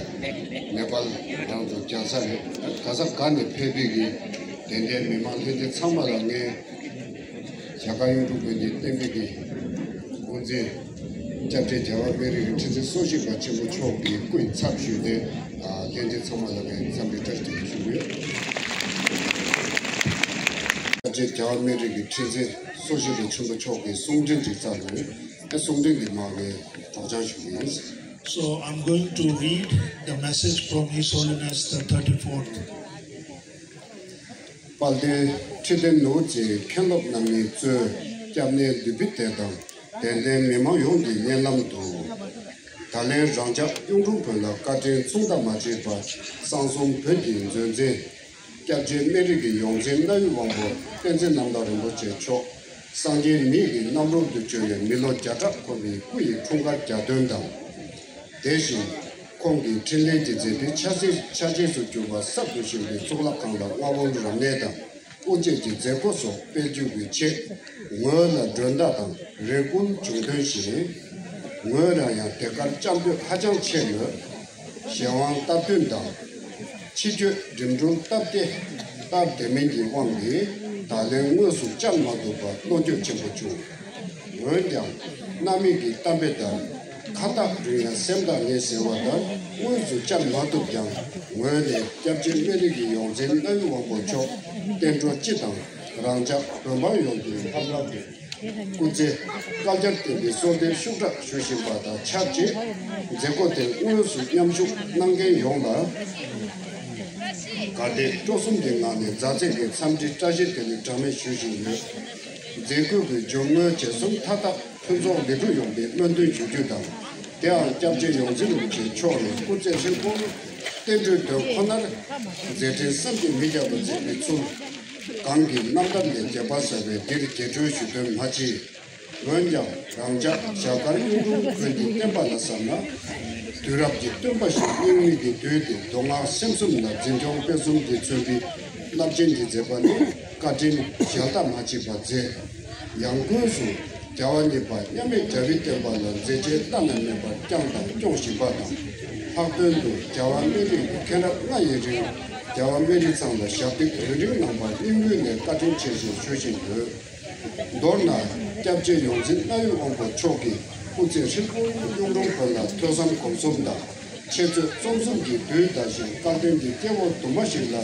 ནེ་པཱལ་རང་དུ་རྒྱལ་ས་རེད། ག་ས་ག་ནས་ཕེབས་པའི་གི་དད་ལྡན་མི་མང་ལྷན་རྒྱས་ཚང་མ་ལ་ངས་ཞྭ་དཀར་གཡུང་དྲུང་དགོན་གྱི་བསྟན་པའི་གི་འགོ་འཛིན་སྐྱབས་རྗེ་རྒྱལ་བ་སྨན་རི་གི་ཁྲི་འཛིན་སོ་བཞི་པ་ཆེན་པོ་མཆོག་གི་སྐུའི་ཚབ་ཞུས་ཏེ་ལྷན་རྒྱས་ཚང་མ་ལ་ངས་འཚམས་འདྲི་བཀྲ་ཤིས་བདེ་ལེགས་ཞུ་གི་ཡོད། སྐྱབས་རྗེ་རྒྱལ་བ་སྨན་རི་གི་ཁྲི་འཛིན་སོ་བཞི་པ་ཆེན་པོ་མཆོག་གི་གསུང་འཕྲིན་ཅིག་བསྩལ་ཡོད། ཨེ་གསུང་འཕྲིན་འདི་མ་ངས་སྒྲོག་སྦྱང་ཞུ་གི་ཡིན། So I'm going to read the message from His Holiness the thirty-fourth. དཔལ་ལྡན་ཁྲི་བརྟན་ནོར་བུ་རྩེའི་མཁན་སློབ་རྣམ་གཉིས་གཙོས་སྐྱབས་གནས་འདུས་པའི་སྡེ་དང་དད་ལྡན་མི་མང་ཡོངས་ཀྱི་སྙན་ལམ་དུ། ད་ལན་རང་ཅག་གཡུང་དྲུང་བོན་ལ་བཀའ་དྲིན་མཚུངས་ཟླ་མ་མཆིས་པ་གསང་གསུམ་བོན་གྱི་མཛོད་འཛིན། སྐྱབས་རྗེ་སྨན་རི་གི་ཡོངས་འཛིན་རྣ་བའི་དབང་པོ་བསྟན་འཛིན་རྣམ་དག་རིན་པོ་ཆེ་མཆོག་སངས་རྒྱས་མི་ཡི་རྣམ་རོལ་དུ་བྱོན་ནས་མི་ལོ་བརྒྱ་ཕྲག་འཁོར་བའི་སྐུ་ཡི་འཁྲུངས་སྐར་གྱ་སྟོན་དང་། དེ་བཞིན་ཁོང་གི་འཕྲིན་ལས་ཀྱི་མཛད་པའི་ཆ་ཤས་ཆ་ཤས་སུ་གྱུར་པ་གསར་དུ་བཞེངས་པའི་གཙུག་ལག་ཁང་ལ་མངའ་འོག་རབ་གནས་དང་དབུ་འབྱེད་ཀྱི་མཛད་སྒོ་སོགས་སྤེལ་རྒྱུ་གི་ཆེད་ངོས་ལ་མགྲོན་བརྡ་དང་རེ་སྐུལ་བྱུང་དོན་བཞིན། ངོས་རང་ཡང་དེ་གར་བཅའ་སྡོད་ཧ་ཅང་ཆེ་མོད། གཞན་དབང་སྟབས་བསྟུན་དང་། ཕྱི་སྐྱོད་འགྲིམ་འགྲུལ་སྟབས་བདེ་སྟབས་བདེ་མིན་གྱི་དབང་གིས་ད་ལན་དངོས་སུ་བཅར་མ་ཐུབ་པར་བློ་འགྱོད་ཆེན་པོ་བྱུང་། འོན་ཀྱང་། སྣ་མིག་གི་གཏམ་དཔེ་ལྟར། ཁ་བཏགས་རིང་ཡང་སེམས་ཐག་ཉེ་ཟེར་བ་ལྟར་དངོས་སུ་བཅར་མ་ཐུབ་ཀྱང་ངོས་ནས་སྐྱབས་རྗེ་སྨན་རི་གི་ཡོངས་འཛིན་རྣ་བའི་དབང་པོ་མཆོག་བསྟན་འགྲོ་སྤྱི་དང་རང་ཅག་བོད་འབངས་ཡོངས་ཀྱི་ལྷག་པར་དུ། སྐུ་ཚེ་བསྐལ་བརྒྱར་བརྟན་པའི་གསོལ་འདེབས་ཤུགས་དྲག་ཞུ་བཞིན་པ་དང་ཆབས་ཅིག་མཛད་སྒོ་དེར་དངོས་སུ་མཉམ་ཞུགས་གནང་མཁན་ཡོངས་ལ། དགའ་དད་སྤྲོ་གསུམ་གྱི་ངང་ནས་མཛའ་བརྩེ་གི་འཚམས་འདྲི་བཀྲ་ཤིས་བདེ་ལེགས་གྲངས་མེད་ཞུ་བཞིན་ཡོད། མཛད་སྒོ་གི་མཇུག་དངོས་རྗེས་གསུམ་མཐའ་དག་ཕུན་ཚོགས་ལེགས་གྲུབ་ཡོང་བའི་སྨོན་འདུན་ཞུ་རྒྱུ་དང་། དེའང་སྐྱབས་རྗེ་ཡོངས་འཛིན་རིན་པོ་ཆེ་མཆོག་ནས་སྐུ་ཚེ་ཧྲིལ་པོར་བསྟན་འགྲོའི་དོན་ཁོ་ནར་མཛད་འཕྲིན་བསམ་གྱིས་མི་ཁྱབ་པ་མཛད་པའི་ཚུལ། གང་གི་རྣམ་ཐར་ལས་རྒྱས་པ་ཟབ་པའི་འདིར་རྒྱས་སྤྲོས་ཞུ་དོན་མ་མཆིས། འོན་ཀྱང་རང་ཅག་ཞྭ་དཀར་གཡུང་དྲུང་བོན་གྱི་བསྟན་པ་ལ་བསམ་ན། དུས་རབས་ཀྱི་སྟོན་པ་ཞིག་སྙིགས་མའི་གི་དུས་འདིར་མདོ་སྔགས་སེམས་གསུམ་ལ་འཛིན་སྐྱོང་སྤེལ་གསུམ་གྱིས་མཚོན་པའི་རླབས་ཆེན་གྱི་མཛད་པ་ནི་བཀའ་དྲིན་གཞལ་དག་མ་མཆིས་པ་མཛད། ཡང་སྒོས་སུ་རྒྱལ་བ་གཉིས་པ་མཉམ་མེད་རྒྱལ་བའི་བསྟན་པ་ལ་མཛད་རྗེས་བླ་ན་མེད་པར་བསྐྱངས་དང་སྐྱོང་བཞིན་པ་དང་། ལྷག་དོན་དུ་རྒྱལ་བ་སྨན་རིའི་མཁན་རབས་ལྔ་ཡི་རིང་རྒྱལ་བ་སྨན་རི་ཚང་ལ་ཞབས་འདེགས་རིང་རིང་གནང་བར་སྙིང་དབུས་ནས་བཀའ་དྲིན་ཆེ་ཞེས་ཞུ་བཞིན་ཡོད། མདོར་ན་སྐྱབས་རྗེ་ཡོངས་འཛིན་རྣ་བའི་དབང་པོ་མཆོག་གིས་སྐུ་ཚེ་ཧྲིལ་པོར་གཡུང་དྲུང་བོན་ལ་ཐོས་བསམ་སྒོམ་གསུམ་དང་འཆད་རྩོད་རྩོམ་གསུམ་གྱི་དུས་ཟླ་བཞིན་སྐལ་ལྡན་གྱི་སྐྱེ་བོ་དུ་མ་ཞིག་ལ་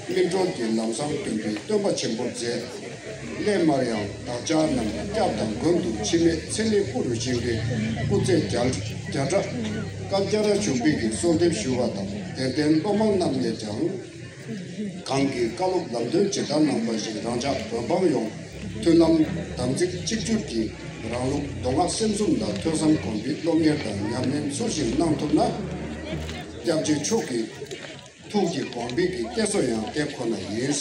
སྨིན་གྲོལ་གྱི་ལམ་བཟང་སྟོན་པའི་སྟོན་པ་ཆེན་པོར་མཛད། སླད་མར་ཡང་བདག་ཅག་རྣམས་སྐྱབས་དང་མགོན་དུ་འཆི་མེད་ཚེ་ལས་སྐུ་རུ་བཞེངས་ཏེ་སྐུ་ཚེ་བརྒྱ་བརྒྱ་ཕྲག་སྐལ་བརྒྱ་ར་བཞུགས་པའི་གི་གསོལ་འདེབས་ཞུ་བ་དང་དད་ལྡན་སློབ་མ་རྣམས་ནས་ཀྱང་། གང་གི་བཀའ་སློབ་ལམ་སྟོན་ཇི་ལྟར་གནང་བ་བཞིན་རང་ཅག་བོད་འབངས་ཡོངས་མཐུན་ལམ་དམ་ཚིག་གཅིག་གྱུར་གྱིས་རང་ལུགས་མདོ་སྔགས་སེམས་གསུམ་ལ་ཐོས་བསམ་སྒོམ་པའི་སློབ་གཉེར་དང་ཉམས་ལེན་ཚུལ་བཞིན་གནང་ཐུབ་ན། སྐྱབས་རྗེ་མཆོག་གི་ཐུགས་ཀྱི་དགོངས་པའི་གི་གཏད་སོ་ཡང་དེ་ཁོ་ན་ཡིན།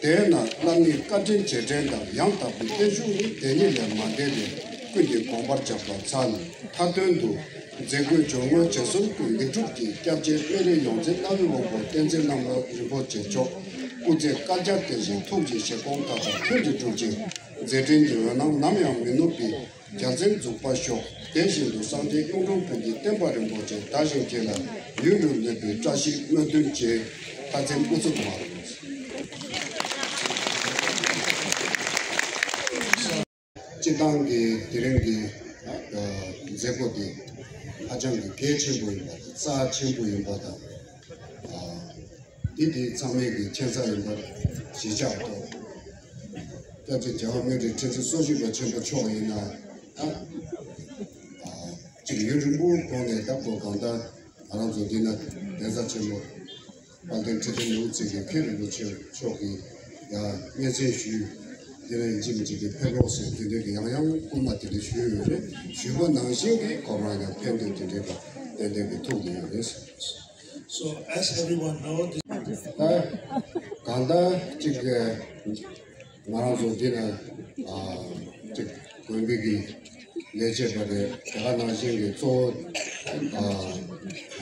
དེས་ན་བླ་མའི་བཀའ་དྲིན་རྗེས་དྲན་དང་ཡང་དག་པའི་བརྟན་བཞུགས་ནི་དེ་ཉིད་ལས་མ་འདས་པས་ཀུན་གྱིས་དགོངས་པར་བཞག་པ་མཚར། མཐའ་དོན་དུ་མཛད་སྒོའི་མཇུག་དངོས་རྗེས་གསུམ་ཀུན་ལེགས་གྲུབ་ཀྱིས་སྐྱབས་རྗེ་སྨན་རིའི་ཡོངས་འཛིན་རྣ་བའི་དབང་པོ་བསྟན་འཛིན་རྣམ་དག་རིན་པོ་ཆེ་མཆོག་སྐུ་ཚེ་བསྐལ་བརྒྱར་བརྟན་ཞིང་ཐུགས་ཀྱི་བཞེད་དགོངས་མཐའ་དག་ཁྱོན་གྱིས་འགྲུབ་ཅིང་མཛད་འཕྲིན་གྱི་འོད་སྣང་ནམ་ཡང་མི་ནུབ་པའི་རྒྱལ་མཚན་འཛུགས་པར་ཤོག་དེ་བཞིན་དུ་སངས་རྒྱས་གཡུང་དྲུང་བོན་གྱི་བསྟན་པ་རིན་པོ་ཆེ་དར་ཞིང་རྒྱས་ལ་ཡུན་རིང་གནས་པའི་བཀྲ་ཤིས་སྨོན་འདུན་བཅས། ཁ་ཚན་དབུ་ཚུགས་མ། སྤྱི་བཏང་གི་དེ་རིང་གི་མཛད་སྒོ་དེ་ཧ་ཅང་གི་གལ་ཆེན་པོ་ཡིན་པ་དང་རྩ་ཆེན་པོ་ཡིན་པ་དང་། འདི་དེ་ཚང་མས་ཀྱི་མཁྱེན་གསལ་ཡིན་པར་གཞི་བཞག་ཐོག་སྐྱབས་རྗེ་རྒྱལ་བ་སྨན་རིའི་ཁྲི་འཛིན་སོ་བཞི་པ་ཆེན་པོ་མཆོག་ཡིན་ན་ད་ཅིག་ཡུན་རིང་པོའི་གོང་ནས་ད་གོ་གང་ལྟར་ང་རང་ཚོ་འདི་ན་གདན་ས་ཆེན་པོ་དཔལ་ལྡན་ཁྲི་བརྟན་ནོར་བུ་རྩེ་གི་མཁན་རིན་པོ་ཆེ་མཆོག་གིས་ཡང་སྙན་སེང་ཞུས། དེ་ནས་ཡིན་གཅིག་མིན་གཅིག་གི་ཕེབས་རོགས་ཟེར་དེ་འདྲའི་གི་ཡང་ཡང་སྐུལ་མ་དེ་འདྲ་ཞུས་ཡོད་རེད། ཞུས་པ་ནང་བཞིན་གྱི་ཁོ་རང་ཡང་ཕེབས་འདོད་དེ་འདྲའི་གི་ཏན་ཏན་གྱི་ཐུགས་ལ་ཡོད་རེད། So, as everyone know, this ད་གང་ལྟར་གཅིག་ང་རང་ཚོ་འདི་ན་ཨ་གཅིག་དགོན་པའི་གི་ལས་བྱེད་པ་རེད། དེ་ག་ནང་བཞིན་གྱི་གཙོ་བོ་ཨ་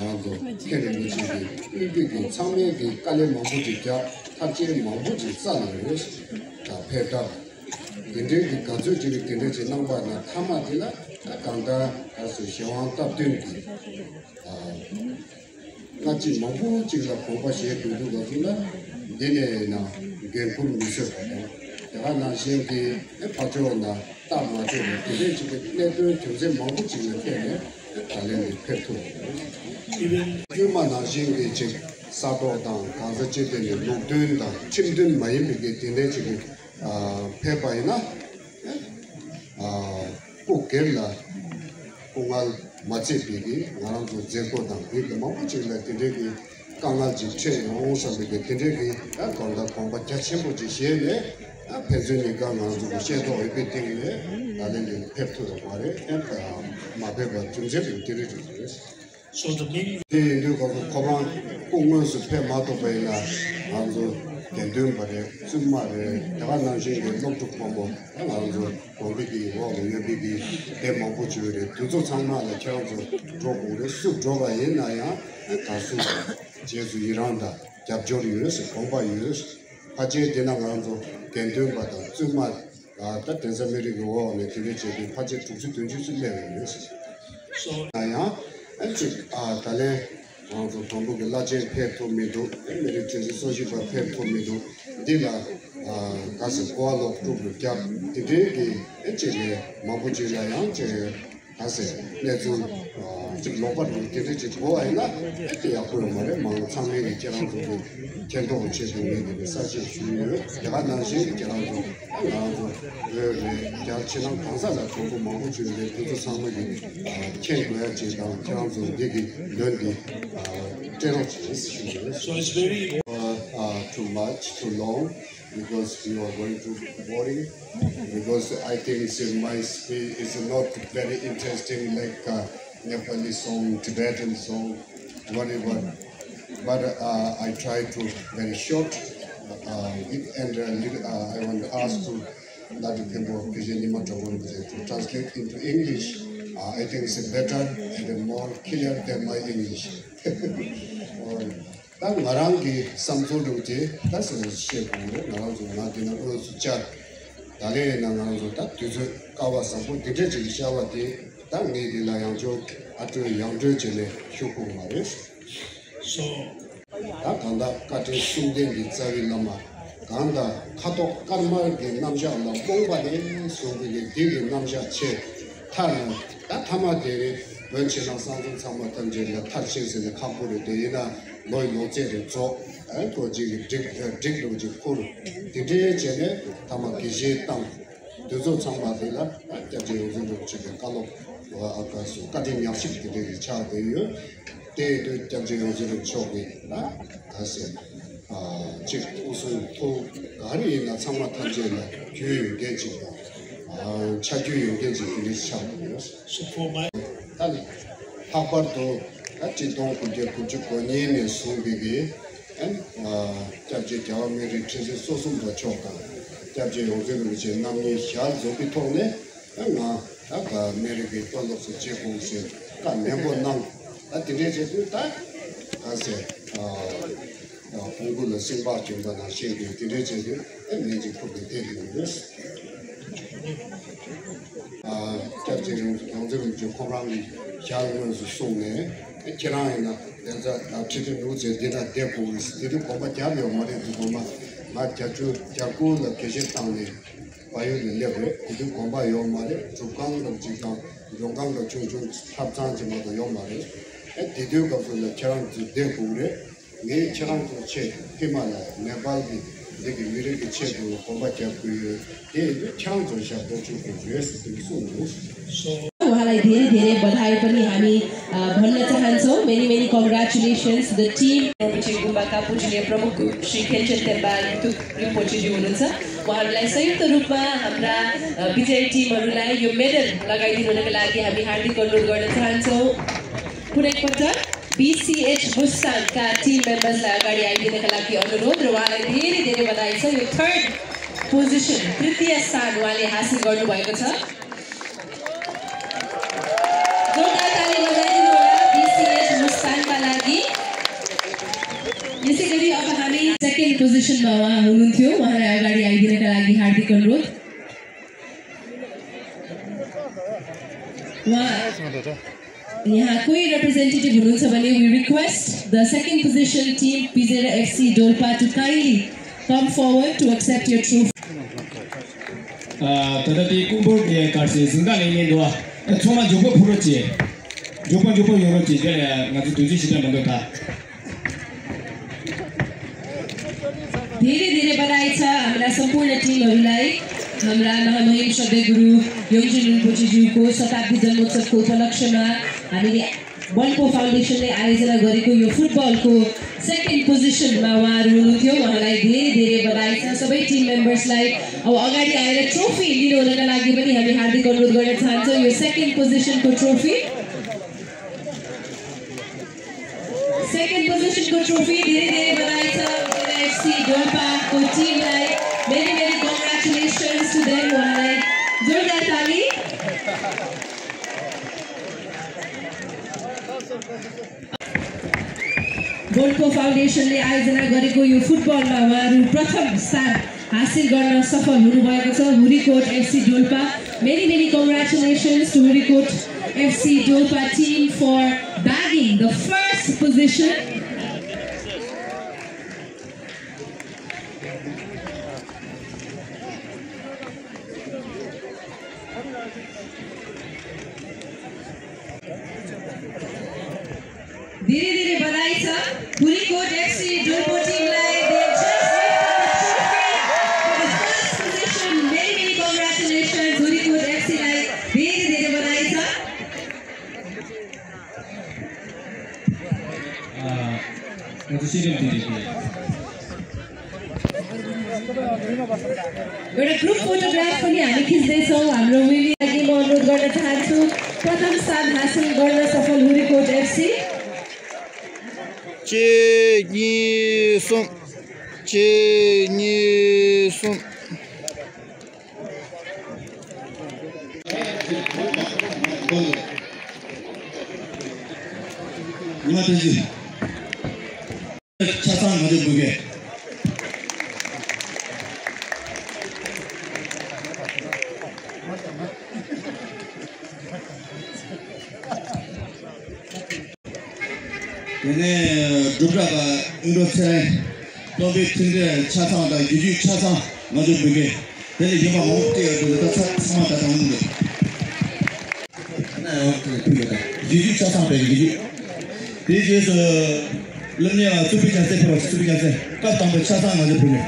ང་རང་ཚོ་མཁན་རིན་པོ་ཆེ་གི་དབུས་པའི་གི་ཚང་མའི་གི་དཀའ་ལས་མང་པོ་ཅིག་བརྒྱབ། ཐབས་ཆེན་མང་པོ་ཅིག་བསགས་ནས་རེད། ད་ཕེབས་ཐབས། དེ་འདྲའི་གི་ག་ཚོད་ཅིག་གི་དེ་འདྲ་ཅིག་གནང་པ་ན། མཐའ་མ་དེ་ལ་ད་གང་ལྟར་ད་སུ་གཞན་དབང་སྟབས་བསྟུན་གྱི་ཨ། སྔ་ཕྱི་མང་པོ་ཅིག་ལ་དགོངས་པ་བཞེས་དགོས་འདུག་ལབ་དུས་ལ། འདི་ནས་ཡིན་ན་འགན་འཁུར་མི་བཟོད་པ་དང་། དེ་ག་ནང་བཞིན་གྱི་ཨེ་ཕར་ཕྱོགས་ན་སྟབས་མ་བདེ་བའི་དེ་འདྲའི་ཅིག་གི་གནད་དོན་རྒྱུ་མཚན་མང་པོ་ཅིག་ལ་བརྟེན་ནས་ད་ལན་འདི་ཕེབས་ཐུབ་པ་རེད། དཀྱུས་མ་ནང་བཞིན་གྱི་ཅིག་ས་ཐོག་དང་གང་ཟག་སྤྱི་དེ་ནས་ལུགས་མཐུན་དང་ཁྲིམས་མཐུན་མ་ཡིན་པའི་གི་དེ་འདྲའི་ཅིག་གི་ཨ་ཕེབས་པ་ཡིན་ན། ཨ་སྐུ་སྒེར་ལ་སྐུ་ངལ་མ་ཚད་པའི་གི་ང་རང་ཚོ་མཛད་སྒོ་དང་བོད་ཀྱི་མང་པོ་ཅིག་ལ་དེ་འདྲའི་གི་དཀའ་ངལ་ཅིག་འཕྲད་ཡོང་བསམ་པའི་གི་དེ་འདྲའི་གི་ད་གང་ལྟར་དགོངས་པ་རྒྱ་ཆེན་པོ་ཅིག་བཞེས་ནས། ད་ཕན་ཚུན་གཉིས་ཀ་ང་ཚོ་གི་ཤེས་རྟོགས་ཡོད་པའི་སྟེང་ནས་ད་ལན་འདི་ཕེབས་ཐུབ་ཡོད་མ་རེད། ཨེ་མ་ཕེབས་པ་རྒྱུ་མཚན་དེ་དེ་རེད་འགྲོ་གི་རེད། So the main དེ་ཡིན་དུས་ཁོ་ཚོ་ཁོ་རང་སྐུ་དངོས་སུ་ཕེབས་མ་ཐུབ་པ་ཡིན་ན། ང་ཚོ་དགེ་འདུན་པ་རེད། བཙུན་མ་རེད། དེ་ག་ནང་བཞིན་གྱི་སློབ་ཕྲུག་དཔོན་པོ། ང་ཚོ་དགོན་པའི་གི་འོག་ལ་ཡོད་པའི་གི་སྡེ་མང་པོ་ཅིག་ཡོད་རེད། དེ་ཚོ་ཚང་མ་ལ་ཁྱེད་རང་ཚོ་འགྲོ་དགོས་རེད། སུ་འགྲོ་བ་ཡིན་ན་ཡང་ད་སུ་རྗེས་སུ་ཡི་རང་དང་རྒྱབ་སྐྱོར་ཡོད་ཟེར། དགོངས་པ་ཡོད་ཟེར། ཕལ་ཆེར་དེ་ན་ང་ཚོ་དགེ་འདུན་པ་དང་བཙུན་མ། ད་ད་དེང་སང་མི་རིགས་ཀྱི་འོག་ནས་དེ་འདྲ་བྱས་ཏེ་ཕལ་ཆེར་དྲུག་ཅུ་བདུན་ཅུ་ཙམ་སླེབས་ཡོད་རེད། So ཡང་ཡང་ཨ་ཅིག་ཨ་ད་ལན་ང་ཚོ་དང་པོ་གི་བླ་ཆེན་ཕེབས་ཐུབ་མི་འདུག་མི་རིགས་ཁྲིམས་སྲོལ་སྲོལ་ཞིབ་པ་ཕེབས་ཐུབ་མི་འདུག་འདི་ལ་ཨ་ག་ཟེར་གོ་བ་ལོག་སྒྲུབ་རུ་རྒྱབ། དེ་འདྲའི་གི་ཨ་ཅིག་གི་མང་པོ་ཅིག་ལ་ཡང་ཅིག་ག་ཟེར་གནས་ཚུལ་ཨ་ཅིག་ལོག་པ་རུ་དེ་འདྲ་ཅིག་གོ་བ་ཡིན་ན་ཨེ་དེ་ཡག་པོ་ཡོད་མ་རེད། མང་ཚང་མས་ཀྱི་ཁྱེད་རང་ཚོ་གི་མཁྱེན་རྟོགས་ཆེད་དུ་ངས་འདི་ནས་གསལ་བཤད་ཞུས་ཡོད། དེ་ག་ནང་བཞིན་ཁྱེད་རང་ཚོ་ང་རང་ཚོ་བོད་རེད། རྒྱ་ཕྱི་ནང་གང་ས་ལ་གྲོགས་པོ་མང་པོ་བྱུང་ཡོད་རེད། དེ་ཚོ་ཚང་མ་གི་མཁྱེན་དགོས་ཡ་ཅིག་དང་། ཁྱེད་རང་ཚོ་འདི་གི་ལོན་འདི་སྤྲད་རོགས་བྱེད་ཞུ་ཡོད། So it's very uh, uh, too much, too long, because you are going to boring, because I think it's in my speech is not very interesting like uh, Nepali song, Tibetan song, whatever. But uh, I try to very short uh, it, and uh, little, uh, I want to ask to Ladu Kempo, P J Nima Tawon to translate into English. Uh, I think it's better and more clear than my English. ད་ང་རང་གི་བསམ་ཚུལ་འདྲ་བོ་དེ་ད་ཟེར་ནས་བཤད་དགོས་རེད། ང་རང་ཚོ་ང་འདི་ན་དངོས་སུ་བཅར། ད་ལན་ཡིན་ན་ང་རང་ཚོ་ད་དུས་ཚོད་སྐལ་བ་བཟང་པོ་འདི་འདྲ་ཅིག་ཤར་བ་དེ་ད་ངས་འདི་ལ་ཡང་བསྐྱར་ཨ་སྤྲོ་ཡང་སྤྲོ་བྱས་ནས་ཞུ་དགོས་མ་རེད། So ད་གང་ལྟར་བཀའ་དྲིན་གསུམ་ལྡན་གྱི་རྩ་བའི་བླ་མ། གང་ལྟར་ཁ་དོག་དཀར་དམར་གྱི་རྣམ་གཞག་ལ་རྨོངས་པ་ནས་བཟུང་བའི་གི་འདི་གི་རྣམ་གཞག་ཆེ་མཐའ་ནས། ད་ཐ་མ་དེ་རེད། བོན་ཕྱི་ནང་གསང་རྫོང་ཚང་མ་ཐམས་ཅད་ལ་མཐར་ཕྱིན་ཟེར་ནས་ཁག་པོ་རེད། དེ་ཡིན་ན་ལོ་ཡི་ལོ་ཚད་རེ་རྫོགས། ཨ་ཁོ་ཅིག་གི་སྒྲིག་སྒྲིག་རུ་ཅིག་ཁུར། དེ་འདྲའི་བྱས་ནས་ཐ་མ་དགེ་བཤེས་བཏང་། དེ་ཚོ་ཚང་མ་དེ་ལ་ཨ་སྐྱབས་རྗེ་ཡོངས་འཛིན་རིན་པོ་ཆེ་གི་བཀའ་སློབ། ཨ་ཁ་སོ་བཀའ་དྲིན་ཉག་གཅིག་དེ་འདྲའི་གི་ཆགས་བསྡད་ཡོད། དེ་ཡིན་དུས་སྐྱབས་རྗེ་ཡོངས་འཛིན་རིན་པོ་ཆེ་གི་ཨ་ག་ཟེར། ཨ་གཅིག་སྐུ་གསུང་ཐུགས་ག་རེ་ཡིན་ན་ཚང་མ་ཐམས་ཅད་ལ་རྒྱུས་ཡོད་མཁན་ཅིག་དང་། ཨ་ཆ་རྒྱུས་ཡོད་མཁན་ཅིག་དེ་འདྲའི་ཆགས་བསྡད་ཡོད། So for my ད་ནི་ལྷག་པར་དུ་ད་ཆིག་སྟོང་དགུ་བརྒྱ་དགུ་བཅུ་གོ་གཉིས་ནས་བཟུང་བའི་གི་ཨ་སྐྱབས་རྗེ་རྒྱལ་བ་སྨན་རིའི་ཁྲི་འཛིན་སོ་གསུམ་པ་མཆོག་དང་། སྐྱབས་རྗེ་ཡོངས་འཛིན་རིན་པོ་ཆེ་རྣམ་གཉིས་ཞལ་འཛོམས་པའི་ཐོག་ནས། ཨ་ང་ད་ག་སྨན་རི་གི་དཔོན་སློབ་སུ་བྱེད་དགོས་ཟེར་བཀའ་ནན་པོ་གནང་། ད་དེ་འདྲའི་བྱེད་དུས་ད་ག་ཟེར་ཨ་ཨ་བོང་བུ་ལ་སྲིན་པགས་གྱོན་པ་ནང་བཞིན་གྱི་དེ་འདྲའི་བྱེད་དུས་ཨ་ནན་གྱིས་ཕུག་གི་བསྡད་ཡོད་རེད། ཨ་སྐྱབས་རྗེ་རིན་ཡོངས་འཛིན་རིན་པོ་ཆེ་ཁོང་རང་གི་ཞལ་དངོས་སུ་གསུངས་ནས། ཨ་ཁྱེད་རང་ཡིན་ན་ལན་ཚ་ཁྲི་ཁྲི་ནུབ་ཚེ་འདི་ན་བསྡད་དགོས་རེད། དེ་དུས་དགོངས་པ་བརྒྱབ་ཡོད་མ་རེད། དེ་དུས་མ་ང་བརྒྱད་ཅུ་གྱ་དགུ་ལ་དགེ་བཤེས་བཏང་ནས། བལ་ཡུལ་ལ་སླེབས་རེད། དེ་དུས་དགོན་པ་ཡོད་མ་རེད། སྒྲུབ་ཁང་འདྲ་ཅིག་དང་མགྲོན་ཁང་འདྲ་ཆུང་ཆུང་ཐབ་ཚང་ཅིག་མ་གཏོགས་ཡོད་མ་རེད། ཨེ་དེ་དུས་སྐབས་སུ་ལ་ཁྱེད་རང་ཚོ་བསྡད་དགོས་རེད། ངས་ཁྱེད་རང་ཚོ་ཆེད་དུ་ཧི་མ་ལ་ཡ་ནེ་པལ་གྱི་འདི་གི་མི་རིགས་ཀྱི་ཆེད་དུ་དགོན་པ་རྒྱག་དགོས་ཡོད། དེ་ཡིན་དུས་ཁྱེད་རང་ཚོ་ཞབས་ཏོག་ཞུ་དགོས་རེད་ཟེར་དེ་གསུངས་འདུག། So उहाँलाई धेरै धेरै बधाई पनि हामी अ, भन्न चाहन्छौँ। Many many congratulations the team। पछि गुम्बाका पूजनीय प्रमुख श्री खेलचेन तेम्बा युतुक रिम्पोचेजी हुनुहुन्छ। उहाँहरूलाई संयुक्त रूपमा हाम्रा अ, विजय टिमहरूलाई यो मेडल लगाइदिनुको लागि हामी हार्दिक अनुरोध गर्न चाहन्छौँ। पुनः एकपटक बिसिएच मुस्ताङका टिम मेम्बर्सलाई अगाडि आइदिनका लागि अनुरोध र उहाँलाई धेरै धेरै बधाई छ। यो थर्ड पोजिसन, तृतीय स्थान उहाँले हासिल गर्नुभएको छ। जोरदार ताली बजाइदिनु होला बिसिएच मुस्ताङका लागि। यसै गरी अब हामी सेकेन्ड पोजिसनमा उहाँ हुनुहुन्थ्यो, उहाँलाई अगाडि आइदिनका लागि हार्दिक अनुरोध। उहाँ यहाँ कोही representative हुनुहुन्छ भने, we request the second position team P Z F C Dolpa to kindly come forward to accept your trophy. ད་ལྟ་དེ་ཀུན་སྤོར་གྱི་གར་སའི་གཟིམ་ཁང་ནས་ཉན་འདུག་ཨ། ཚང་མ་མགྱོགས་པོ་ཕུད་རོགས་བྱེད། མགྱོགས་པོ་མགྱོགས་པོ་ཡོང་རོགས་བྱེད། དེ་ལ་ང་ཚོ་དུས་ཚོད་ཞིག་སྤྲད་མ་འདུག་ད། धेरै धेरै बधाई छ हाम्रा सम्पूर्ण टिमहरूलाई। हाम्रा महामहिम सद्गुरु योङ्जन रिम्पोछेज्यूको शताब्दी जन्मोत्सवको उपलक्ष्यमा हामीले बोन्पो फाउन्डेसनले आयोजना गरेको यो फुटबलको सेकेन्ड पोजिसनमा उहाँहरू हुनुहुन्थ्यो। उहाँलाई धेरै धेरै बधाई छ। सबै टिम मेम्बर्सलाई अब अगाडि आएर ट्रोफी लिनु हुनका लागि पनि हामी हार्दिक अनुरोध गर्न चाहन्छौँ। यो सेकेन्ड पोजिसनको ट्रोफी सेकेन्ड पोजिसनको ट्रोफी। धेरै धेरै बधाई छ एफसी डोल्पाको टिमलाई। Many many congratulations to them। उहाँलाई जोरदार ताली। बोन्पो फाउन्डेसनले आयोजना गरेको यो फुटबलमा उहाँहरू प्रथम स्थान हासिल गर्न सफल हुनुभएको छ हुरीकोट एफसी Dolpa. Many many congratulations to Hurikot FC Dolpa team for bagging the first position। धेरै धेरै बधाई छ हुरीकोट एफसी डोल्पा टिमलाई। They just lifted the trophy for the first position। Many many congratulations हुरीकोट एफसीलाई। धेरै धेरै बधाई छ। एउटा ग्रुप फोटोग्राफ पनि हामी खिच्दैछौँ। हाम्रो विवि लागि म अनुरोध गर्न चाहन्छु, प्रथम स्थान हासिल गर्न सफल हुरीकोट एफसी। 一二三，一二三。 ཉི་མ་བསྟན་འཛིན། ཆ་ཚང་ང་ཚོའི་བུ་གས། དེ་ནས་སྒྲུབ་གྲྭ་དང་ཨིན་འགྲོ་ཚེ་རིང་། རྟོགས་པའི་མཐུན་འབྲེལ་ཆ་ཚང་དང་རྒྱུད་རྒྱུད་ཆ་ཚང་ང་ཚོའི་བུ་གས། དེ་ལས་གཞན་པ་མང་པོ་བལྟས་ཡོད་འདུག་ད་ཚ་ཚང་མ་ད་དང་འདུག་ད་ན་ཡང་དེ་ཕུལ་ཡོད་ད། རྒྱུད་རྒྱུད་ཆ་ཚང་པའི་རྒྱུད་རྒྱུད། དེའི་རྗེས་སུ་སློབ་གཉེར་བ་གཙུག་ཕུད་རྒྱལ་མཚན་ཕེབས་པ་གཙུག་ཕུད་རྒྱལ་མཚན་སྐབས་དང་པོའི་ཆ་ཚང་ང་ཚོའི་བུ་གས།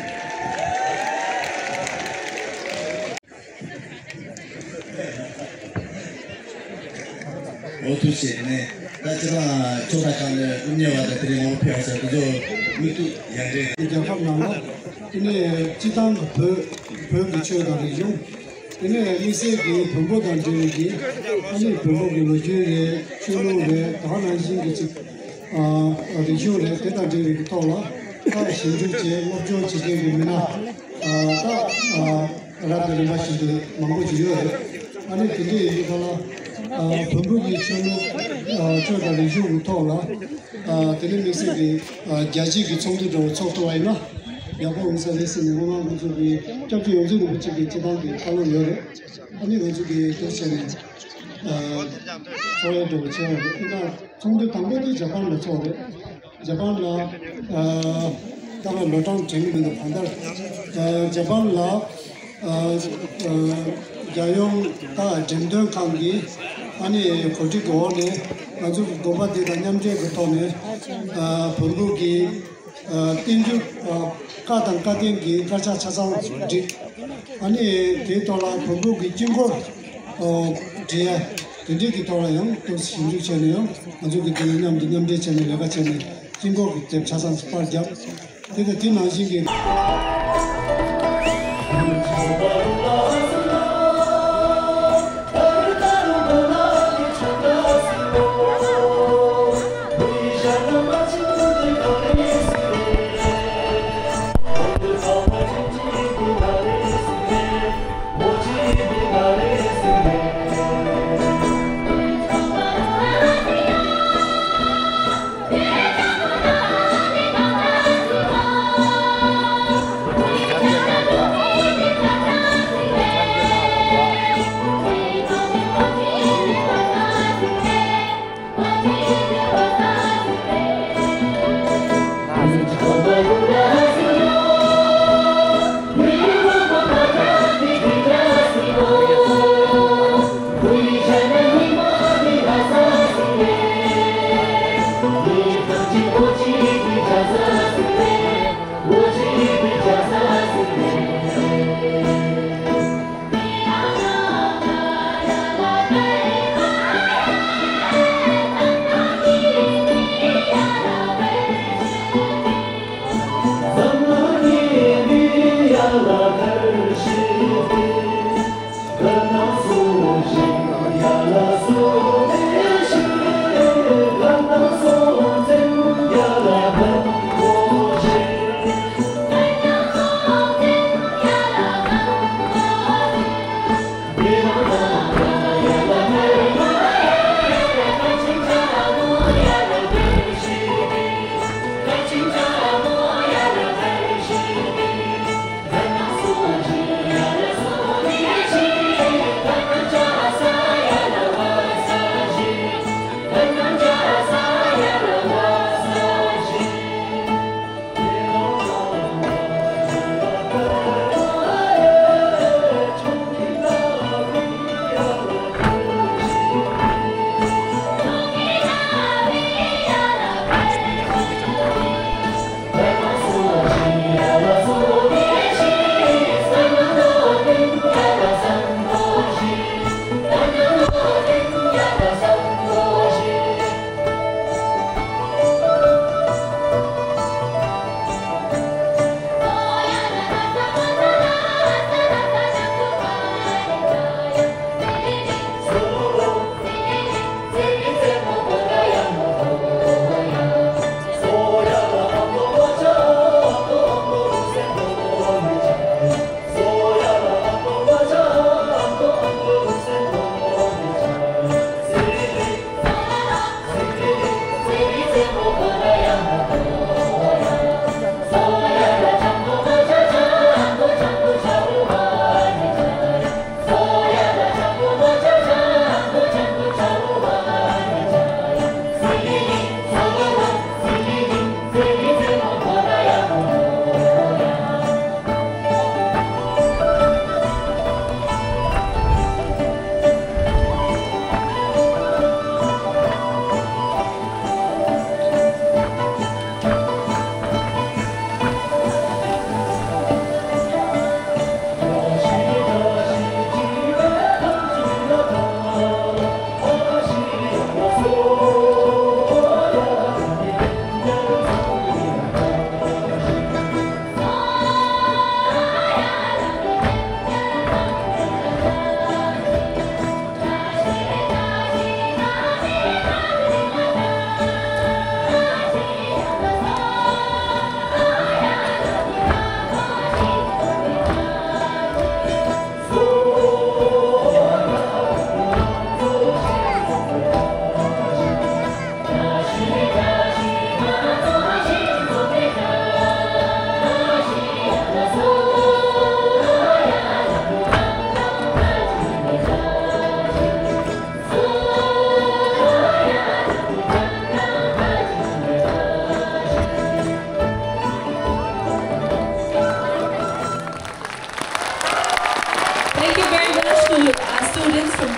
འོ་ཐུགས་རྗེ་ཆེ་ནས། ད་སྤྱིར་བཏང་ཕྱོགས་མཐའ་ཁག་ནས་སློབ་གཉེར་བ་དང་དེ་རིང་ངོ་བོ་ཕེབས་ས་དེ་ཚོ་མི་ཐུག་ཡར་འདྲེན། རྒྱལ་ཁབ་ནང་ལ་དེ་ནས་སྤྱི་བཏང་གི་བོད་བོད་ཀྱི་ཆོས་དང་རིག་གཞུང་། དེ་ནས་དམིགས་བསལ་གྱི་བོན་པོ་དང་འབྲེལ་བའི་གི་ཨ་ནི་བོན་པོ་གི་ལོ་རྒྱུས་རེད། ཆོས་ལུགས་རེད། ད་ག་ནང་བཞིན་གྱི་ཅིག་ཨ་རིག་གཞུང་རེད། དེ་དང་འབྲེལ་བའི་གི་ཐོག་ལ་ད་ཞིབ་འཇུག་བྱས་སློབ་སྦྱོང་བྱེད་མཁན་གྱི་མི་སྣ་ཨ་ད་ཨ། རབ་དང་རིམ་པ་བཞིན་དུ་མང་པོ་ཞིག་ཡོད་རེད། ཨ་ནི་དེ་འདྲ་ཡིན་དུས་ཁ་ལ་ཨ་བོན་པོ་གི་ཆོས་ལུགས་ཨ་ཆོས་དང་རིག་གཞུང་གི་ཐོག་ལ་ཨ་དེ་ནས་དམིགས་བསལ་གྱི་ཨ་རྒྱལ་སྤྱིའི་གི་ཚོགས་འདུ་འདྲ་བོ་ཚོགས་ཐུབ་པ་ཡིན་ན་ཡག་པོ་ཡོང་ས་རེད་ཟེར་ནས་སྔོན་མ་ང་ཚོ་གི་སྐྱབས་རྗེ་ཡོངས་འཛིན་རིན་པོ་ཆེ་གི་སྤྱི་བཏང་གི་བཀའ་སློབ་ཡོད་རེད། ཨ་ནི་ང་ཚོ་གི་དེ་བྱས་ནས་ཨ་ཚོགས་ཡ་འདྲ་བོ་བྱས་ཡོད་རེད། ཨ་ནི་ཚོགས་འདུ་དང་པོ་དེ་ཇ་པན་ལ་ཚོགས་རེད། ཇ་པན་ལ་ཨ་ད་ལོ་གྲངས་དྲན་གྱི་མི་འདུག་གང་ལྟར་ཨ་ཇ་པན་ལ་ཨ་ཨ་རྒྱལ་ཡོངས་ད་འགྲེམས་སྟོན་ཁང་གིས་ཨ་ནི་གོ་སྒྲིག་གི་འོག་ནས་ང་ཚོ་གི་དགོན་པ་འདི་དང་མཉམ་འབྲེལ་གྱི་ཐོག་ནས་ཨ་བོན་པོ་གི་ཨ་བསྟན་འགྱུར་ཨ་བཀའ་དང་བཀའ་བསྟན་གྱི་དཀར་ཆག་ཆ་ཚང་བསྒྲིགས། ཨ་ནི་དེའི་ཐོག་ལ་བོན་པོ་གི་དཀྱིལ་འཁོར་ཨོ་འབྲི་ཡ་དེ་འདྲས་ཀྱི་ཐོག་ལ་ཡང་ཏོག་ཙམ་ཞིབ་འཇུག་བྱས་ནས་ཡང་ང་ཚོ་གི་དེ་ནས་མཉམ་དུ་མཉམ་འབྲེལ་བྱས་ནས་ལས་ཀ་བྱས་ནས་དཀྱིལ་འཁོར་གྱི་དེབ་ཆ་ཚང་ཞིག་པར་བརྒྱབ། དེ་དང་དེ་ནང་བཞིན་གྱི།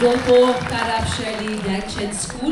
Bobo Karab Shirley Dangchen School.